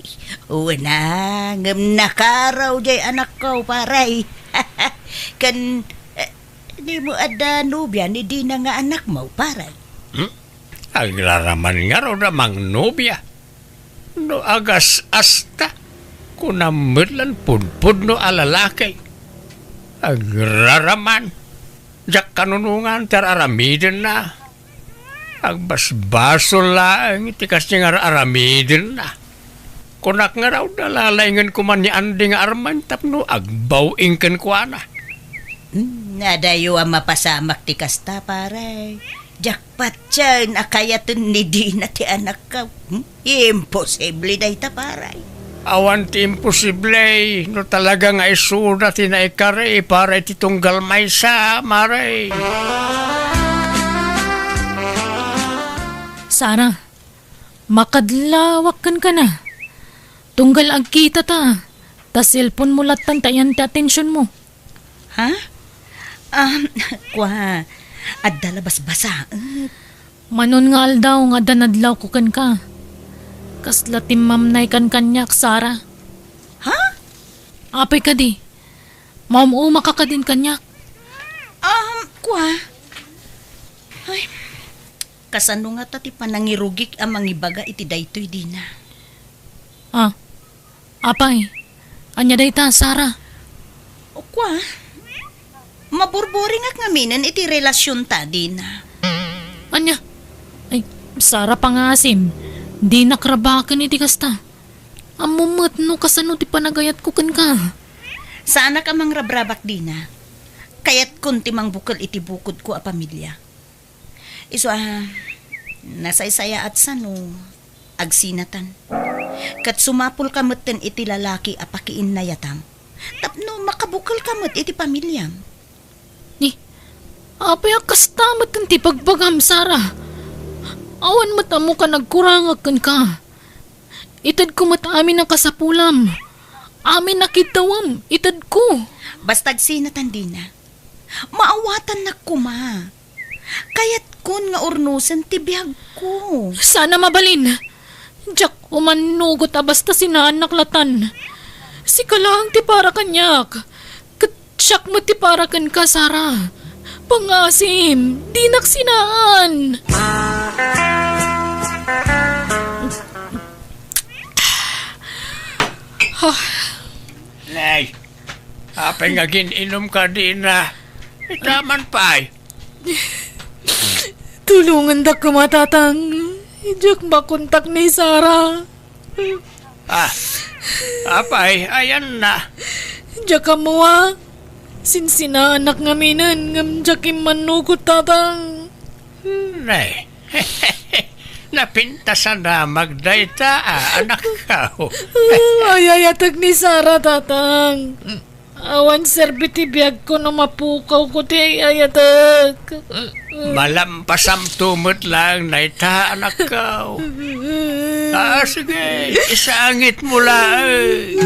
wen a, ngem nakaraw jay anakko, Pare. Ken, eh, dimo adda nobia ni Dina nga anakmo, Pare? Hmm? Agraraman ngarud a mangnobia. No agas-asta, kunam met la pudpudno a lalaki. Agraraman. Diak kanunongan ti ar-aramidenna. Agbasbasol laeng iti kasdi nga ar-aramidenna. Kunak ngarud a lalaingenko man ni Andy nga armen tapno agbaw-ing kenkuana. Hmm, adayo a mapasamak ti kasta, Pare. Diak patien a kayaten ni Dina ti anakko. Hmm? Imposible dayta, Pare. Awan ti imposible no talaga nga isuda ti naikari para iti tunggal maysa, Mare. Sara, makadlawak kenka. Tunggal agkitata, ta cellphone-mo lattan ti ayan ti atensionmo. Ha? Um, kua, adda la basbasaet. Manon nga aldaw nga adda nadlawko kenka. Kasla timmamnaykan kaniak, Sara. Ha? Apay kadi? Maum-umaka kadin kaniak? Um, kua. Ay, kasano ngata ti panangirugik a mangibaga iti daytoy, Dina? Ah, apay, ania dayta, Sara? Kua, maburburingak ngaminen iti relasionta, Dina. Ania? Ay, Sara, pangasim, dinak rabaken iti kasta. Ammom met no kasano ti panagayatko kenka. Saanak a mangrabrabak, Dina. Kayatkon ti mangbukel iti bukodko a pamilia. Isu a, nasaysayaat sano agsinatan. Ket sumapulka metten iti lalaki a pakiinnayatam tapno makabukelka met iti pamiliam. Ni, apay a kasta met ti bagbagam, Sara? Awan met ammoka nagkurangak kenka. Itedko met amin a kasapulam. Amin a kiddawam, itedko. Basta agsinatan, Dina. Maawatannak koma. Kayatkon nga urnosen ti biagko. Saan a mabalin. Diak umannugot a basta sinaannak latan. Sika laeng ti para kaniak. Ket siak met ti para kenka, Sara. Pangasim, dinak sinaan. Nay, apay nga agin-inumka, Dina? Ita man pay. Tulongandak koma, Tatang. Diak makontak ni Sara. Ah, apay, ayanna. Diak ammo a. Sinsinaanak ngaminen, ngem diak immannugot, Tatang. Nay, napintasan a magdayta, ah, anakko. Ay-ayatek ni Sara, Tatang. Awan serbi ti biagko no mapukawko ti ay-ayatek. Malampasamto met laeng dayta, anakko. Ah, sige, isangitmo laeng.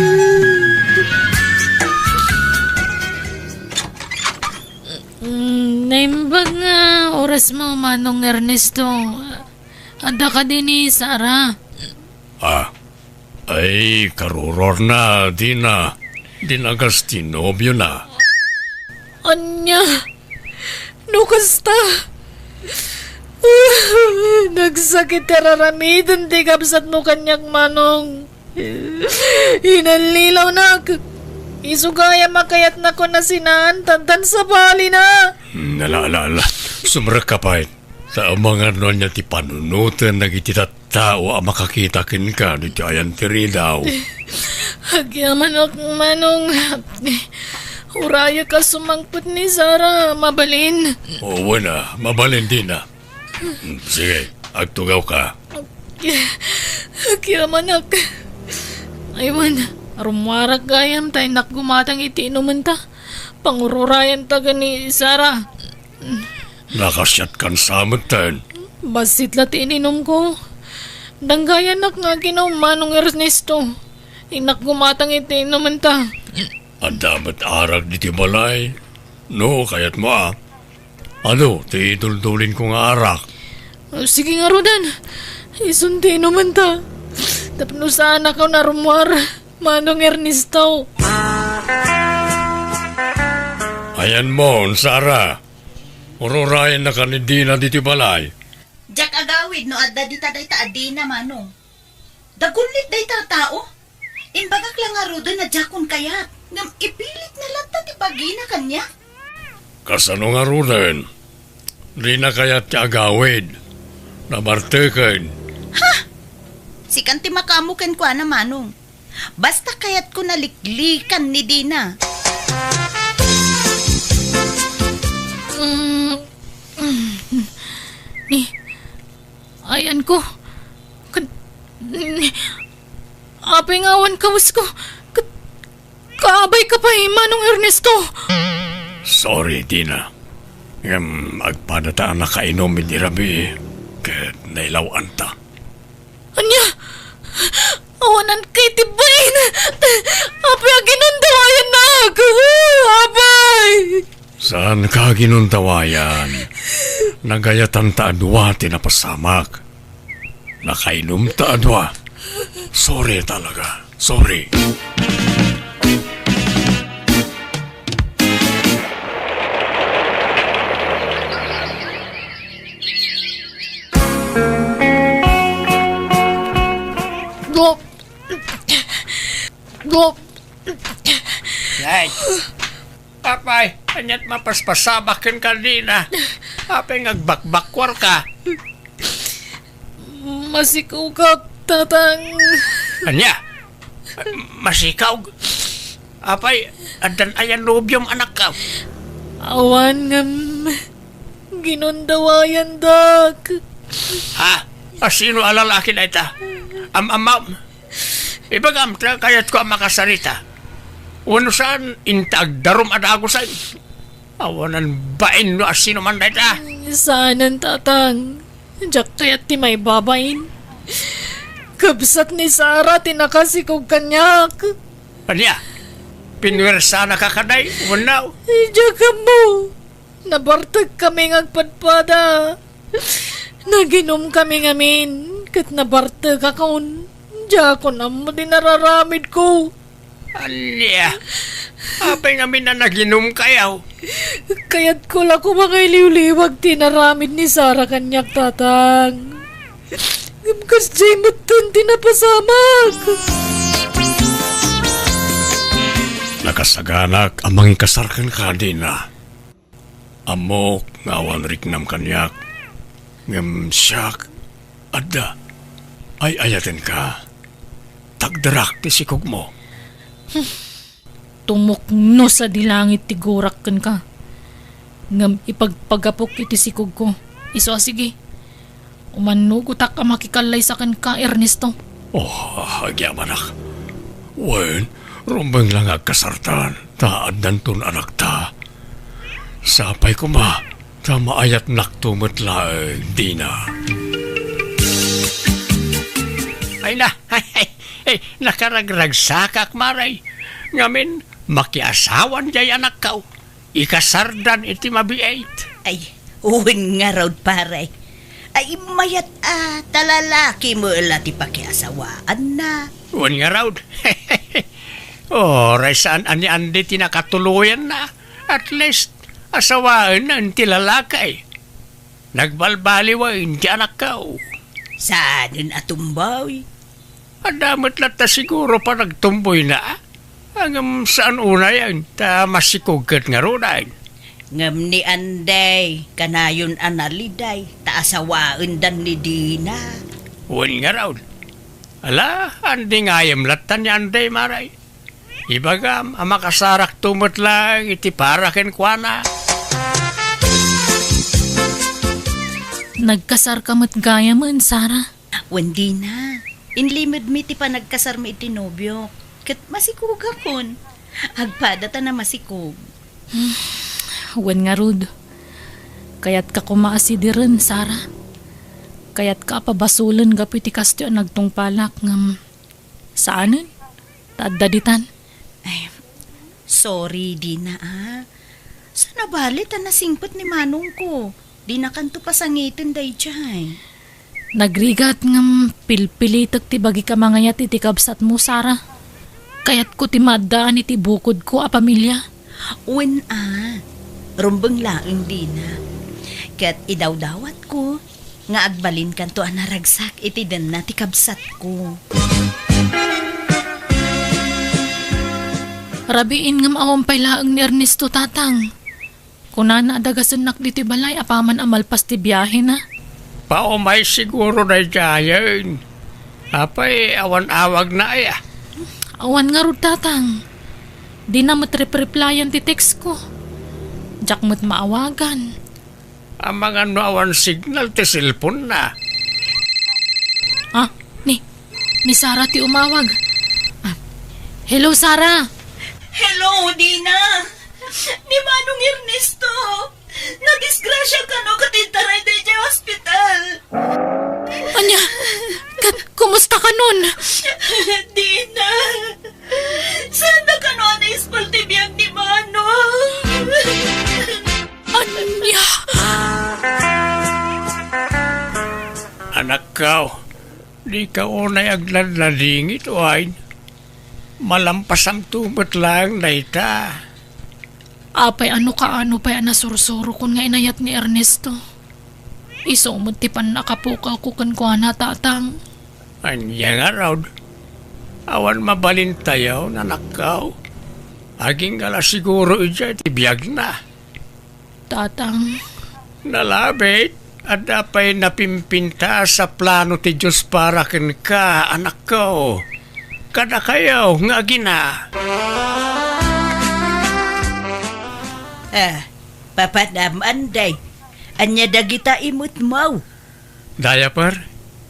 Mm, naimbag nga orasmo, Manong Ernesto. Adda kadi ni Sara? Ah, ay, karuruarna, Dina. Dinagas ti nobiona. Ania? No kasta? Nagsakit ti ar-aramiden ti kabsatmo kaniak, Manong. Inallilawnak. Isu gayam a kayatnak a sinaan, tan, tan sabalina. Hmm, ala, ala, ala. Sumrekka pay. Ta amangan no ania ti panunoten dagiti tattao a makakita kenka ditoy ayan ti ridaw. Agyamanak, Manong. Urayek a sumangpet ni Sara, mabalin. O, wen a, mabalin, Dina. Sige, agtugawka. Agyamanak. Ay wen, rummuarak gayam ta innak gumatang iti inumenta. Pangururayenta ken ni Sara. Nakasiatkan sa metten. Bassit la ti ininumko. Danggayannak nga aginom, Manong Ernesto. Innak gumatang iti inumenta. Adda met arak ditoy balay. No, kayatmo a. Adu, ti iduldulinko nga arak. Sige ngaruden. Isun ti inumenta. Tapno saanak a narummuar, Manong Ernesto. Ayanmo, Sara. Ururayennaka ni Dina ditoy balay. Diak agawid no adda dita dayta a Dina, Manong. Dagulit dayta a tao. Imbagak la ngaruden a diakon kayat, ngem ipilitna latta ti bagina kaniak. Kasano ngaruden? Dina kayat ti agawid. Nabarteken. Ha? Sikan ti makaammo kenkuana, Manong. Basta kayatko naliklikan ni Dina. Mm, mm, ni, ayanko. Kan, ni, apay nga awan kawesko. Kat, kaabayka pay, Manong Ernesto. Sorry, Dina. Ngem agpadata a nakainom idi rabii, ket nailaw-anta. Ania? Awanan kay ti bain! Apay a ginundawayannak! Apay! Saanka a ginundawayan. Nagayatanta a dua ti napasamak. Nakainomta a dua. Sorry talaga. Sorry. Dop. Dop. Nay, apay, ania't mapaspasabak kenka, Dina? Apay nga agbakbakkuarka? Masikogak, Tatang. Ania? Masikog. Apay, addan aya nobiom, anakko? Awan ngem ginundawayandak. Ha? Asino a lalaki dayta? Am-amam. Ibagam ta kayatko a makasarita. Wenno saan, inta agdarum a dagusen. Awanan bain no asino man dayta. Saanen, tatang. Diak kayat ti maibabain. Kabsat ni Sara ti nakasikog kaniak. Ania? Pinuwersanaka kadi wenno? Diak ammo. Nabartekami nga agpadpada. Naginumkami ngamin, ket nabartekakon. Diakon ammo ti nararamidko. Ania? Apay ngamin a naginumkayo? Kayatko la koma nga iliwliwag ti inaramid ni Sara kaniak, tatang. Ngem kasdiay metten ti napasamak. Nakasaganak a mangikasar kenka, Dina. Ammok nga awan riknam kaniak, ngem siak, adda, ay-ayatenka. Tagderak ti sikogmo. Tumukno sadi langit ti gurak kenka, ngem ipagpagapok iti sikogko. Isu a sige, umannugotak a makikallaysa kenka, Ernesto. Oh, agyamanak. Wen, rumbeng la nga agkasartan, ta addanton anakta. Sapay koma, ta maayatnakto met laeng, Dina. Ay na, ay, ay, ay, nakaragragsakak, Mare. Ngamin, makiasawan jay anakko. Ikasardan iti mabiit. Ay, wen ngarud, pare. Ay, mayat a, ta lalaki met la ti pakiasawaanna. Wen ngarud. Uray saan a ni Andy ti nakatuloyanna. At least, asawaenna ti lalaki. Nagbalbaliwen ti anakko. Saanen a tumboy? Adda met latta siguro panagtumboyna. Ngem saan unayen, ta masikog ket ngaruden. Ngem ni Andy, kanayon a naliday, ta asawaendan ni Dina. Wen ngarud. Ala, Andy ngayem latta ni Andy, Mare. Ibagam a makasarakto met laeng iti para kenkuana. Nagkasarka met gayamen, Sara? Wen, Dina. Inlimedmi ti panagkasarmi iti nobiok. Ket masikogakon. Agpada ta namasikog. Wen ngarud. Kayatka koma a sidiren, Sara. Kayatka a pabasolen gapu iti kastoy a nagtungpalak ngem saanen. Ta adda ditan. Ay, sorry, Dina, a. Saan a bale ta nasingpet ni manongko. Dinakanto pasangiten daydiay. Nagrigat ngem pilpilitek ti bagik a mangayat iti kabsatmo, Sara. Kayatko ti maaddaan iti bukodko a pamilia. Wen a, rumbeng laeng, Dina. Ket idawdawatko nga agbalinkanto a naragsak iti denna ti kabsatko. Rabiin ngem awan pay laeng ni Ernesto, tatang. Kunana a dagasennak ditoy balay apaman a malpas ti biahena. Paumay siguro daydiayen. Apay, awan awagna aya? Awan ngarud, tatang. Dina met repreplayan ti textko. Diak met maawagan. Amangan no awan signal ti cellphone-na. Ah, ni, ni Sara ti umawag. Ah, hello, Sara. Hello, Dina. Ni Manong Ernesto, nadisgrasya kano ket intaray daydiay ospital. Ania? Ket kumusta kanon? Dina, saan na kano a naispal ti biag ni Manong? Ania? Anakko, dika unay agladladingit, wen. Malampasamto met laeng dayta. Apay, no kaano pay a nasursurokon nga inayat ni Ernesto? Isu met ti pannakapukawko kenkuana, tatang. Ania ngarud? Awan mabalintayo, anakko. Agingga la siguro idiay ti biagna. Tatang. Nalabit, adda pay napimpintas a plano ti Dios para kenka, anakko. Kadakayo nga agina. Ah, papanam, Anday. Ania dagita imutmo? Diaper,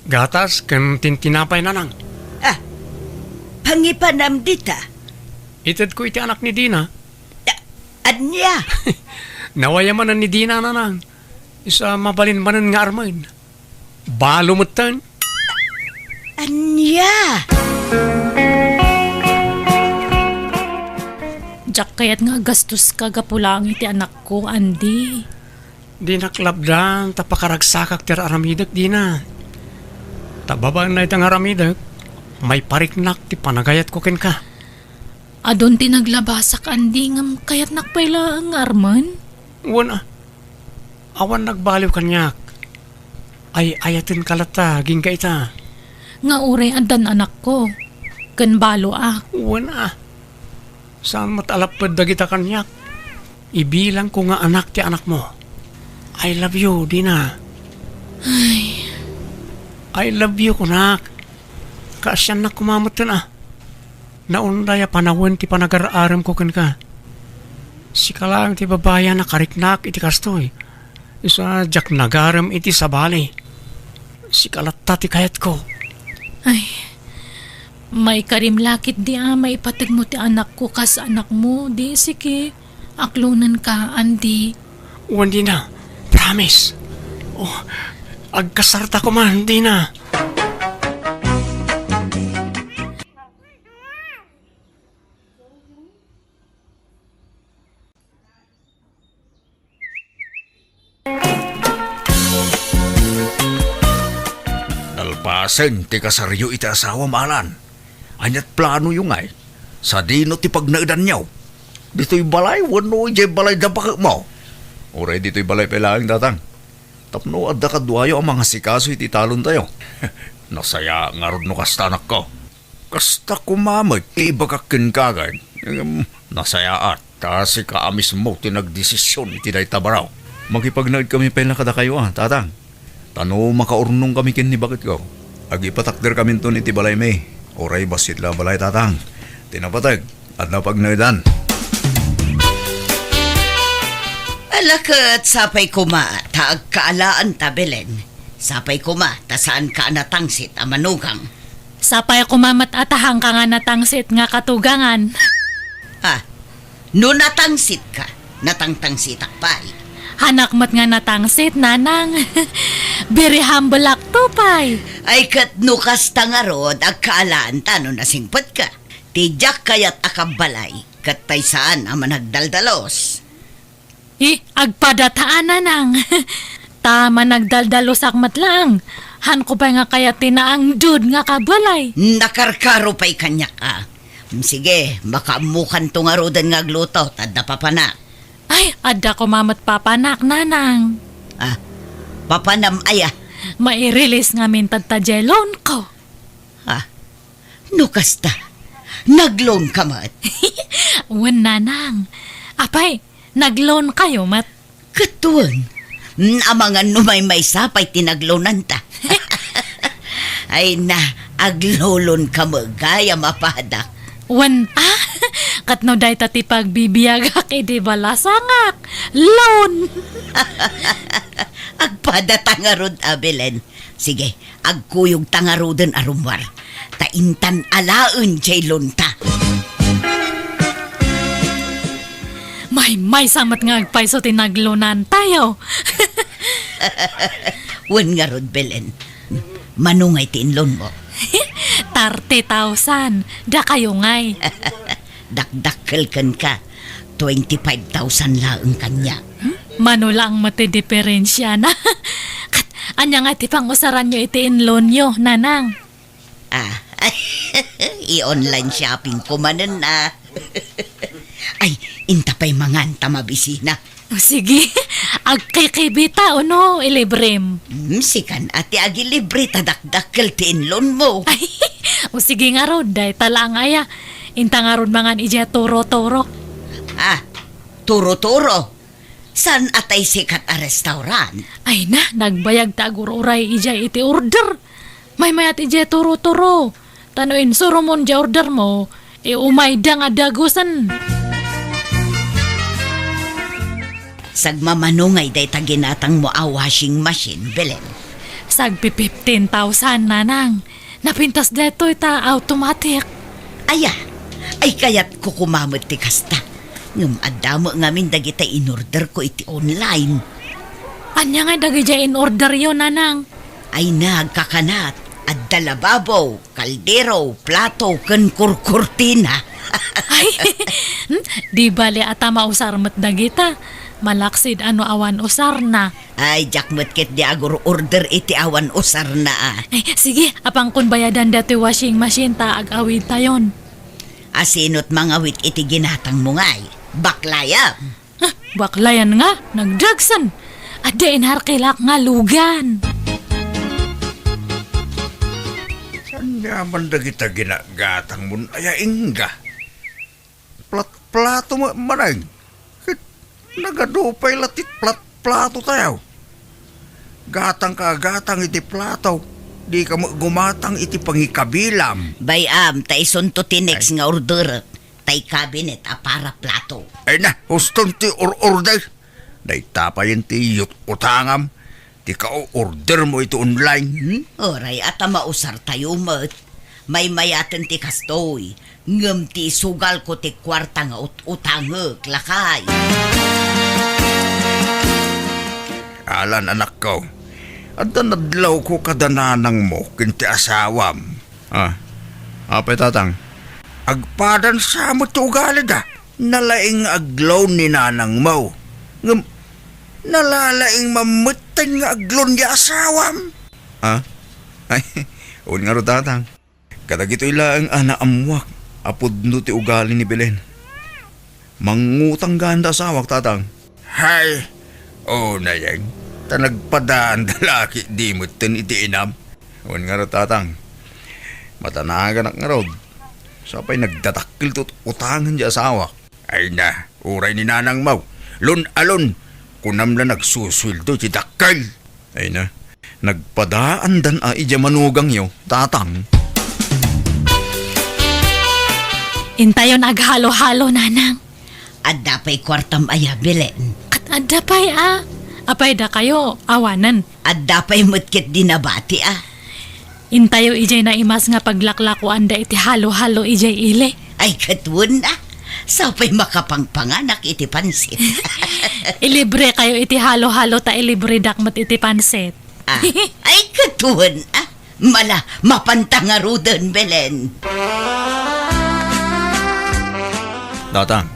gatas, ken tintinapay, Nanang. Ah, pangipanam dita? Itedko iti anak ni Dina. Ah, ania? Nawayamanan ni Dina, Nanang. Isu a mabalin manen nga armen. Balo metten. Ania? Diak kayat nga agastoska gapu laeng iti anakko, Andy. Dinak labdan ta pakaragsakak ti ar-aramidek, Dina. Ta babaen dayta nga aramidek, maipariknak ti panagayatko kenka. Adun ti naglabasak, Andy, ngem kayatnak pay laeng nga armen. Wen a, awan nagbaliw kaniak. Ay-ayatenka latta, agingga ita. Nga uray addan anakko, ken baloak. Wen a, saan met a lapped dagita kaniak. Ibilangko nga anak ti anakmo. I love you, Dina. Ay. I love you, kunak. Kaasiannak koma metten a. Naunday a panawen ti panagar-aremko kenka. Sika laeng ti babai a nakariknak iti kastoy. Isu a diak nagarem iti sabali. Sika latta ti kayatko. Ay, maikarim la ketdi a maipategmo ti anakko kas anakmo, di sige. Aklonenka, Andy. Wen, Dina. Promise. Oh, agkasarta koma, Dina. Nalpasen ti kasaryo iti asawam, Alan. Aniat planoyo ngay? Sadino ti pagnaedanyo? Ditoy balay wenno idiay balay da baketmo? Uray ditoy balay pay laeng, Tatang. Tapno adda kaduayo a mangasikaso iti talontayo. Nasayaat ngarud no kasta, anakko. Kasta koma met ti ibagak kenka, ken, em, nasayaat ta sika a mismo ti nagdesision iti dayta baro. Makipagnaedkami pay la kadakayo a, Tatang. Ta no makaurnongkami ken ni baketko, agipatakderkaminton iti balaymi. Uray bassit la a balay, Tatang. Ti napateg, adda pagnaedan. Ala ket sapay koma ta agkaalaanta, Belen. Sapay koma ta saanka a natangsit a manugang. Sapay koma met a ta haanka nga natangsit nga katugangan. Ah, no natangsitka, natangtangsitak pay. Haanak met nga natangsit, Nanang. Very humble-akto pay. Ay, ket no kasta ngarud, agkaalaanta no nasingpetka. Ti diak kayat a kabbalay, ket pay saan a managdaldalos. Eh, agpadata, Nanang. Ta managdaldalusak met laeng. Haanko pay nga kayat ti naangdud nga kabalay. Nakarkaro pay kaniak a. Mm, sige, makaammokanto ngaruden nga agluto, ta adda papanak. Ay, adda koma met papanak, Nanang. Ah, papanam aya? Mai-release ngamin ta diay loan ko. Ah, no kasta, nagloan ka met? Wen, Nanang. Apay, nagloan kayo met? Ket wen, mm, amangan no maymaysa pay ti nagloananta. Ay na, aglolon ka met gayam a padak. Wen, ah, ket no dayta ti pagbibiagak idi balasangak, loan. Agpadata ngarud a, Belen. Sige, agkuyogta ngaruden a rummuar. Ta intan alaen diay loanta. Maymaysa met nga agpayso ti nagloanantayo. Wen ngarud, Belen. Mano ngay ti inloanmo? Thirty thousand. Dakayo ngay. Dakdakkel kenka. Twenty-five thousand laeng kaniak. Hmm? Mano laeng met ti diferensiana. Ket ania ngay ti pangusaranyo iti inloanyo, Nanang? Ah, i-online shopping ko manen, ah. Ay, inta pay mangan ta mabisina. O, sige, agkikibita, ono, ilibrem? Hmm, sikan a ti agilibre ta dakdakkel ti inloanmo. Ay, o sige ngarud, dayta laeng aya. Inta ngarud mangan idiay Turo-Turo. Ah, Turo-Turo? Saan a tay sikat a restaurant? Ay na, nagbayag ta agur-uray idiay iti order. Maymayat idiay Turo-Turo. Ta no insuromon diay ordermo, e, umayda nga dagusen. Sagmamano ngay dayta ginatangmo a washing machine, Belen? Sagpi-fifteen thousand, Nanang. Napintas daytoy ta automatic. Aya, ay kayatko koma met ti kasta. Ngem adda met ngamin dagita inorderko iti online. Ania ngay dagidiay inorderyo, Nanang? Ay nagkakanat, adda lababo, kaldero, plato, ken kurkurtina. Ay, hmm, di bali a ta mausar met dagita. Malaksid a no awan usarna. Ay, diak met ketdi agur-order iti awan usarna a. Ay, sige, apankon bayadan datoy washing machine ta ag-awidtayon. Asino't mangawit iti ginatangmo ngay? Baklayan? Ah, baklayan nga, nagdagsen. Adda inharkilak nga lugan. Saan naman dagita ginagatangmon aya, ingga? Plat-, plato mo, manay. Ket nagadu pay la ti plat-, plato tayo. Gatang ka, gatang iti plato. Di ka mo gumatang iti pangikabilam. Bay-am, ta isunto ti next Ay. nga orderek, tay cabinet a para plato. Ay na, huston ti or-order. Dayta payen ti yut-, utangam. Ti ka-order mo iti online, hmm? Uray, a ta mausar tayo met. Maymayaten ti kastoy, ngem ti isugalko ti kuarta nga ut-, utangek, lakay. Alan, anakko, adda nadlawko kada nanangmo ken ti asawam. Ah, apay, tatang? Agpadan sa met ti ugalida. Nalaing nga agloan ni nanangmo. Ngem, nalalaing mammetten nga agloan ni asawam. Ah? Ay, wen ngarud, tatang. Kadagitoy laeng a naammuak a pudno ti ugali ni Belen. Mangngutang gayam da asawak, tatang. Hay, o, nayeng, ta nagpadaan da la ketdi metten iti inam. Wen ngarud, tatang, matanaganak ngarud. Sapay nagdadakkel ti utangen ti asawak. Ay na, uray ni nanangmo, lon-alon, kunam la nagsusueldo ti dakkel. Ay na, nagpadaandan a idiay manugangyo, tatang. Intayon aghalo-halo, nanang. Adda pay kuartam aya, Belen? Ket adda pay a. Apay dakayo, awanen? Adda pay met ketdi nabati a. Intayo idiay naimas nga paglaklakuanda iti halo-halo idiay ili. Ay, ket wen a. Sapay makapangpanganak iti pansit. Ilibre kayo iti halo-halo ta ilibredak met iti pansit. Ah, ay, ket wen a. Mala, mapanta ngaruden, Belen. Tatang,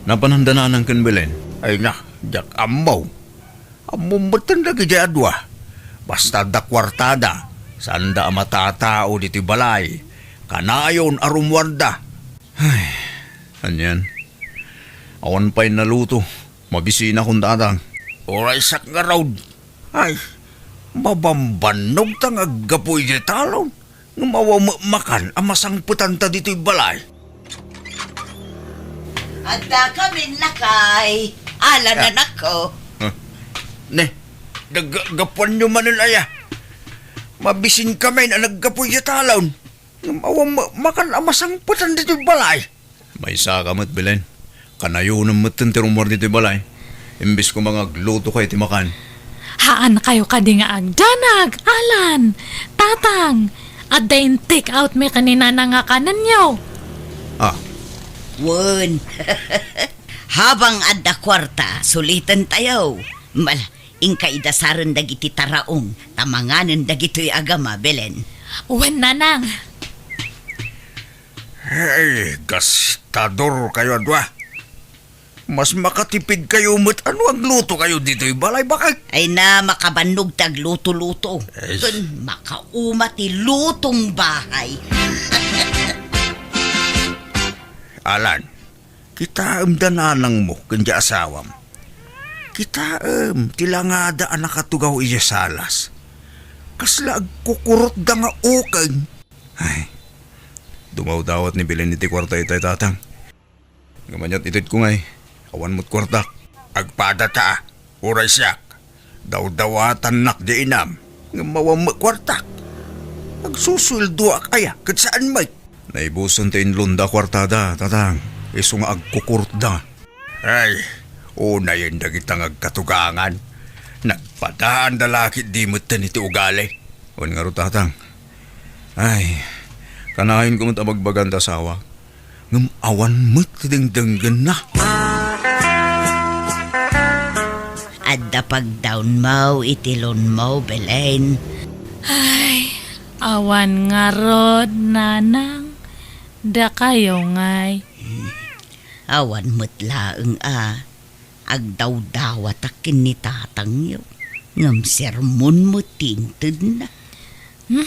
napananda nanang ken Belen? Ay na, diak ammo. Ammom metten dagiti a dua. Basta adda kuartada, saanda a matatao ditoy balay. Kanayon a rummuarda. Ay, anian? Awan pay naluto. Mabisinakon, tatang. Uray siak ngarud. Ay, mabambannogta nga aggapu idiay talon. Ngem awan met makan a masangpetanta ditoy balay. Adda kamin, lakay. Ala, Ah. nanakko. Ah. Ne, naggapuanyo manen aya. Mabisin kamin a naggapu idiay talon. Ngem awan ma-, makan a masangpetan ditoy balay. Maysa ka met, Belen. Kanayonem metten ti rummuar ditoy balay. Imbes koma nga agluto kayo ti makan. Haan kayo kadi nga agdanag, Alan, Tatang. Adda in-take out mi ken ni Nanang nga kanenyo. Ah. Wen. Habang adda kuarta, suliten tayo. Mal-, Inka idasaren dagiti taraong ta manganen dagitoy a gama, Belen. Wen, Nanang. Hey, gastador kayo a dua. Mas makatipid kayo met a no agluto kayo ditoy balay, bakit? Ay na, makabannog ti agluto-luto. Ay. Ken makauma ti lutong bahay. Alan, Kitaem da nanangmo ken di asawam. Kitaem ti langada a nakatugaw idiay salas. Kasla agkukurotda nga ukeng. Ay, dumawdawat ni Belen iti kuarta itay, Tatang. Ngem aniat itedko ngay, awan met kuartak. Agpadata, uray siak. Dawdawatannak di inam, ngem awan met kuartak. Agsusueldoak aya ket saan met? Naibusen ti inlonda a kuartada, Tatang, isu nga agkukurtda. Ay, unayen dagita nga agkatugangan. Nagpadaanda la ketdi metten iti ugali. Wen ngarud, Tatang. Ay, kanayonko met a bagbagan ti asawa. Ngem awan met ti dengdenggenna. Adda pagdawnmo iti loanmo, Belen. Ay, awan ngarud, Nanang. Dakayo ngay. Awan met laeng a agdawdawatak ken ni tatangyo, ngem sermon met ti intedna. Hmm?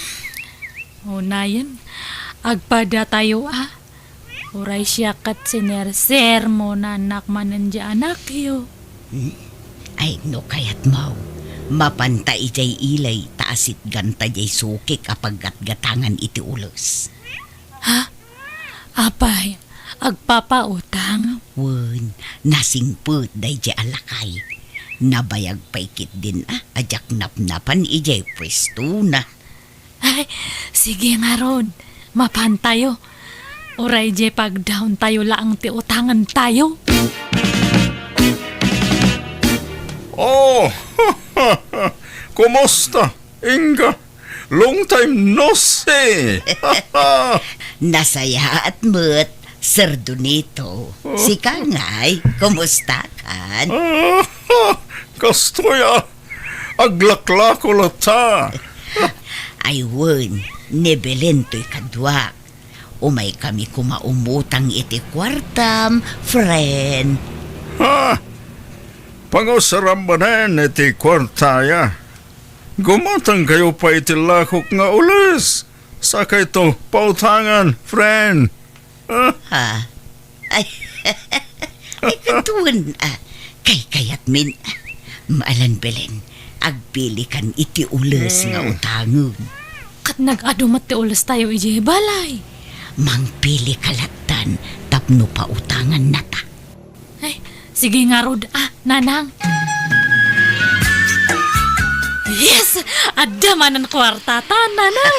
Unayen, agpadatayo a. Uray siak ket sinersermonanak manen diay anakyo. Hmm? Ay, no kayatmo, mapanta idiay ili ta asitganta diay sukik a paggatgatangan iti ules. Ha? Apay, agpapautang? Wen, nasingpet daydiay a lakay. Nabayag pay ketdin a, a diak napnapan idiay puestona. Ay, sige ngarud, mapantayo. Uray diay pagdawntayo laeng ti utangentayo. Oh, kumusta? Inga, long time no see. Nasayaat met, Sir Donito. Oh. Sika ngay, kumusta kan? Ah, kastoy a, aglaklako latta. Ay wen, ni Belen toy kaduak. Umay kami koma umutang iti kuartam, friend. Ha? Pangusaram manen iti kuartaya. Gumatangkayo pay iti lakok nga ules. Sakayto pautangan, friend. Ah. Ha? Ay, ay, kaduan, ah, kaykayatmin. Maalan, Belen, agpilikan iti ules nga Hmm. utangen. Ket nag-adu met ti ulestayo idiay balay. Mangpilika lattan tapno pautangannata. Ay, sige ngarud, ah, Nanang. Yes! Adda manen kuartata, Nanang.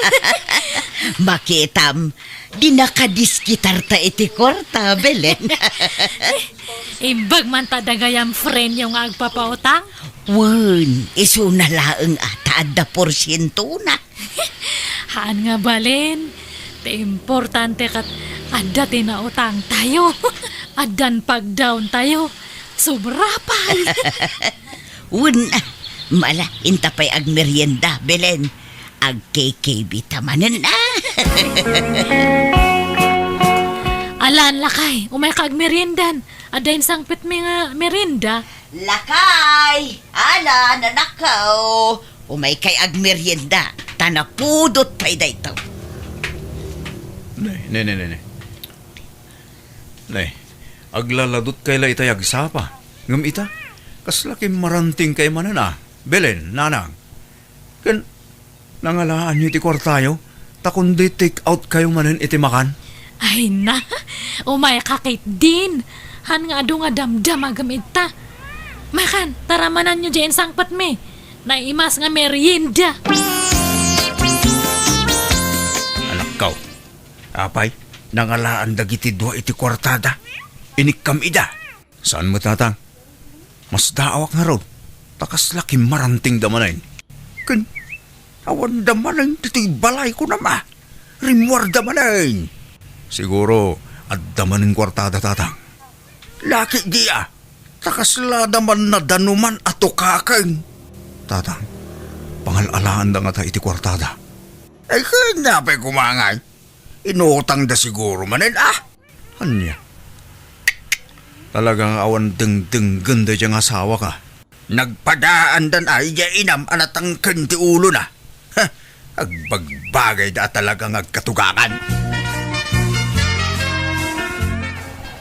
Makitam, di nakadiskitarta iti kuarta, Belen. Imbag man ta dagayam friendyo nga agpapautang? Wen, isuna laeng a ta adda porsientona. Haan nga balin, ti importante ket adda ti nautangtayo. Addan pagdawntayo. Sobra pay. Wen, mala, inta pay agmerienda, Belen. Agkikibita manen, ah. Alan, lakay, umayka agmeriendan. Adda insangpetmi nga merienda. Lakay, Alan, anakko. Umaykay agmerienda, ta napudot pay daytoy. Ne, ne, ne, ne, ne. Ne, aglaladutkay la itay agsapa. Ngem ita, kasla kimmarantingkay manen a. Belen, Nanang. Ken, nangalaanyo ti kuartayo, ta kundi take out kayo manen iti makan? Ay na, umayka ketdin. Han nga adu nga damdamagem ita. Makan, taramananyo diay insangpetmi. Naimas nga merienda. Anakko, apay, nangalaan dagiti dua iti kuartada. Inikkam ida. Saan met, Tatang? Masdaawak ngarud, ta kasla kimmarantingda manen. Ken, awanda manen ditoy balay, kunam a. Rimmuarda manen. Siguro, adda manen kuartada, Tatang. Laki di a. Ta kaslada man nadanuman a tukaken. Tatang, pangal-alaanda ngata iti kuartada. Ay, ken apay koma ngay? Inutangda siguro manen, ah. Ania? Talaga nga awan dengdenggen daydiay nga asawak a. Nagpadaandan a idiay inam a natangken ti ulona. Ha, agbagbagayda a talaga nga agkatugangan.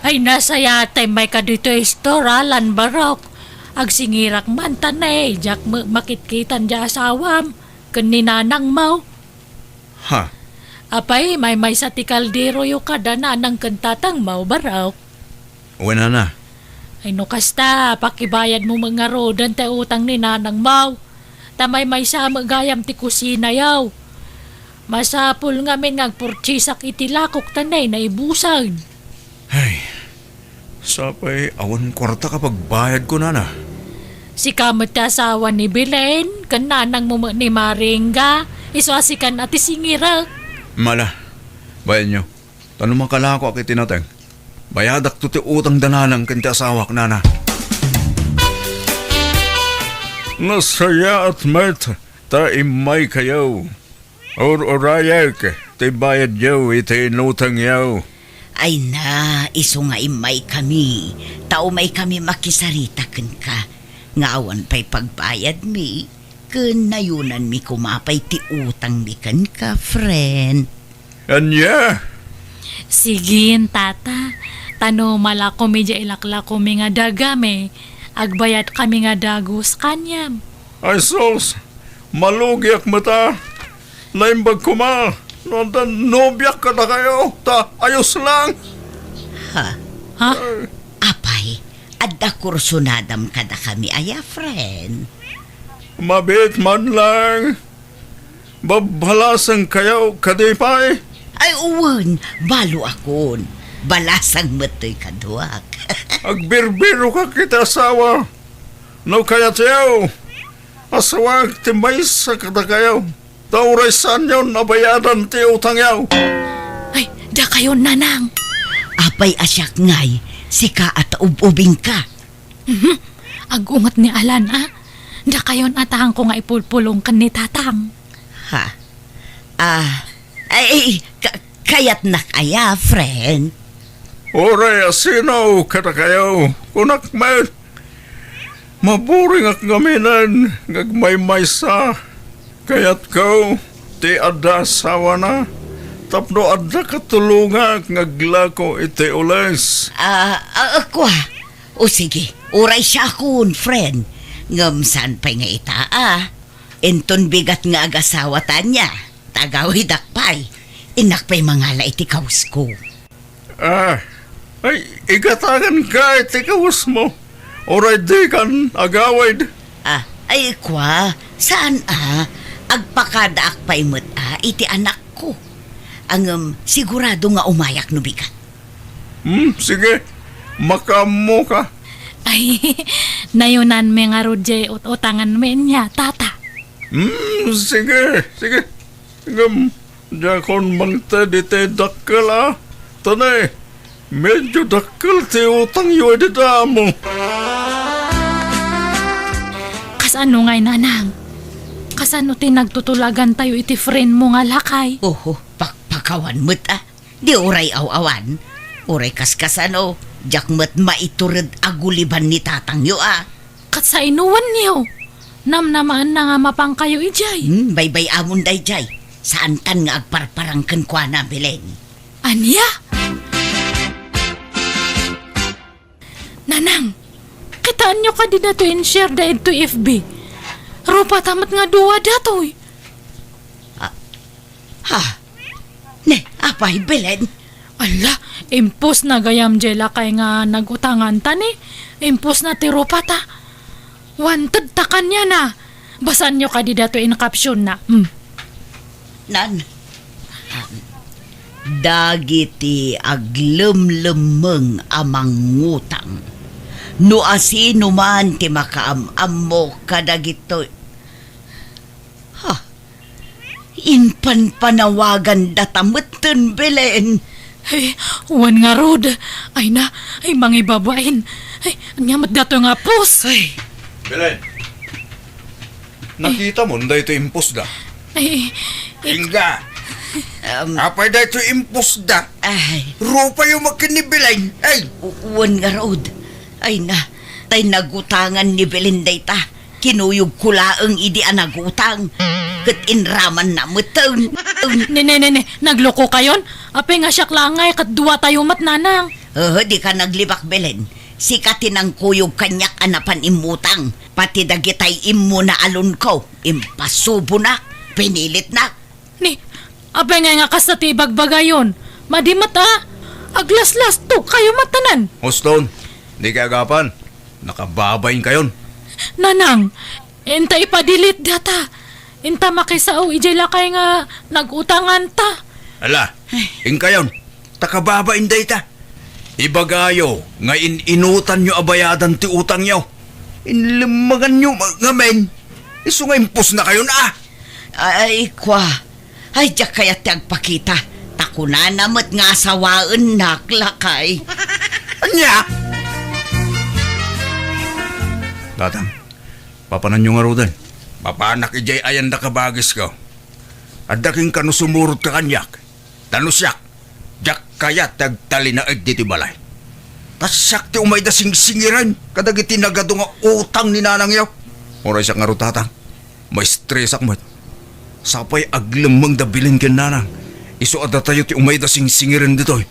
Ay, nasayaat tay mayka ditoy store, Alan, barok. Agsingirak man ta ne, diak met makitkitan diay asawam ken ni nanangmo. Ha? Apay, maymaysa ti kalderoyo kada nanang ken tatangmo, barok. Wen, nana. Ay, no kasta, pakibayadmo met ngaruden ti utang ni nanangmo. Ta maymaysa met gayam ti kusinayo. Masapul ngamin nga agpurtiesak iti lakok ta nay naibusan. Ay, sapay awan kuarta ka pagbayadko, nana. Sika met ti asawa ni Belen, ken nanangmo met ni Maringga, isu a sikan a ti singirek. Mala, bayanyo. Ta no makalakoak iti nateng, bayadakto ti utang da nanang ken ti asawak, nana. Nasayaat met ta immaykayo. Ur-urayek ti bayadyo iti inutangyo. Ay na, isu nga immaykami, ta umaykami makisarita kenka, nga awan pay pagbayadmi, ken nayunanmi koma pay ti utangmi kenka, friend. Ania? Sige, tata. Ta no malakomi diay ilaklakomi nga dagami, agbayadkami nga dagus kaniam. Ay sus, malugiak met a. Naimbag koma no adda nobiak kadakayo, ta ayos lang. Ha? Ha? Apay, adda kursunadam kadakami aya, friend? Mabiit man lang. Babbalasangkayo kadi pay? Ay, wen, baloakon. Balasang met toy kaduak. Agbirbirokak iti asawa. No kayatyo, asawak ti maysa kadakayo. Ta uray saanyon a bayadan ti utangyo. Ay, dakayon, nanang. Apay a siak ngay, sika a taub-ubingka. Mhm. Agunget ni Alan, a. Dakayon a taangko nga ipulpulong ken ni tatang. Ha? Ah, ay, ka-, kayatnak aya, friend? Uray a sino kadakayo, kunak met. Maburingak ngaminen nga agmaymaysa. Kayatko ti adda asawana tapno adda katulongak nga aglako iti ules. Ah, ah, kua. O sige, uray siakon, friend. Ngem saan pay nga ita, a? Inton bigat nga agasawa ta ania, ta agawidak pay. Innak pay mangala iti kawsko. Ah, ay, igatanganka iti kawesmo. Uray dikan agawid. Ah, ay, kua, saan a? Agpakadaak pay met a iti anakko. Ngem, sigurado nga umayak no bigat. Hmm, sige. Makaammoka. Ay, nayunanmi ngarud diay ut-utanganmi ania, tata. Hmm, sige, sige. Ngem, diakon mangted iti dakkel a. Ta ne, medyo dakkel ti utangyo idi damo. Kasano ngay, nanang? Kasano ti nagtutulagantayo iti friendmo nga lakay? Oho, pakpakawan met a. Di uray aw-awan. Uray kaskasano, diak met maitured a guliban ni tatangyo a. Ket sainowanyo? Namnamaenna nga mapankayo idiay. Hmm, baybay-amon daydiay. Saantan nga agparparang kenkuana, Belen. Ania? Nanang, kitaenyo kadi datoy in-share da idtoy F B? Rupata met nga dua datoy. Ah, ha? Ne, apay, Belen? Ala, impusna gayam diay lakay nga nag-utanganta ni. Impusna ti rupata. Wanted ta kaniana. Basaanyo kadi datoy in caption na. Hmm. Nan, dagiti aglemlemmeng a mangngutang. No asinoman ti makaam-ammo kadagitoy. Ha? Impanpanawagandata metten, Belen. Ay, wen ngarud. Ay na, ay mangibabain. Ay, ania met dato nga pos? Ay. Belen, nakitamon daytoy impusda? Ay, ik- Inga. Um, apay daytoy impusda? Ay. Rupayo met ken ni Belen. Ay. U-, wen ngarud. Ay na, tay nagutangan ni Belen dayta. Kinuyogko laeng idi a nagutang, ket inramanna metten. Ne, ne, ne, ne, naglokokayon? Apay nga siak laeng ngay ket duatayo met, nanang. Haa, dika naglibak, Belen. Sika ti nangkuyog kaniak a napan immutang. Pati dagitay immuna a loanko, impasubonak, pinilitnak. Ni, apay ngay nga kasta ti ibagbagayon? Madi met a, aglaslastogkayo met tanan. Huston, dikay agapan. Nakababainkayon. Nanang, inta ipa-delete data. Inta makisao idiay lakay nga nag-utanganta. Ala, inkayon, ta kababain dayta. Ibagayo nga in-inutanyo a bayadan ti utangyo. Inlemmaganyo ma-, ngamin. Isu nga impusnakayon, a. Ay, kwa. Ay, diak kayat ti agpakita. Ta kunana met nga asawaennak, lakay. Ania? Tatang, papananyo ngaruden? Mapanak idiay ayanda kabagisko. Adda kenka no sumurotka kaniak. Ta no siak, diak kayat ti agtalinaed ditoy balay. Ta siak ti umayda singsingiren kadagiti nagadu nga utang ni nanangyo. Uray siak ngarud, tatang, maestresak met. Sapay aglemmeng da Belen ken nanang. Isu a datayo ti umayda singsingiren ditoy.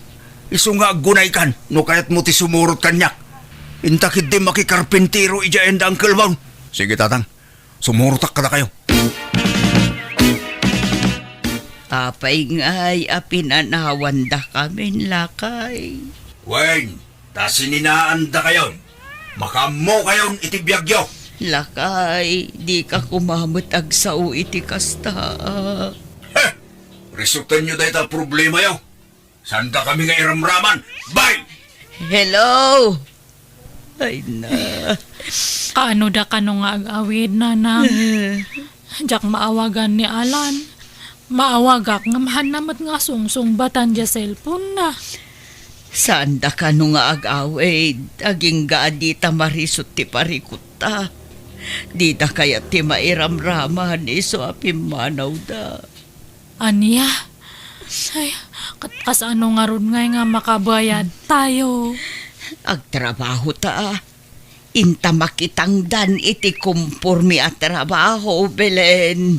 Isu nga aggunaykan no kayatmo ti sumurot kaniak. Inta ketdi makikarpintero idiay ayanda, Uncle Mon. Sige, tatang. Sumurotak kadakayo. Apay ngay a pinanawandakamin, lakay? Wen, ta sininaandakayon. Makaammokayon iti biagyo. Lakay, dika koma met agsao iti kasta. Heh! Resolbenyo dayta a problemayo. Saandakami nga iramraman. Bye! Hello! Ay na. Kaano da kano nga ag-awid, nanang? Diak maawagan ni Alan. Maawagak ngem haanna met nga sungsungbatan diay cellphone na. Saanda kano nga ag-awid, agingga a dita marisut ti parikutta. Dida kayat ti mairamraman isu a pimmanawda. Ania? Ay, ket kasano ngarud ngay nga makabayadtayo? Agtrabahota. Inta makitangdan iti komporme a trabaho, Belen.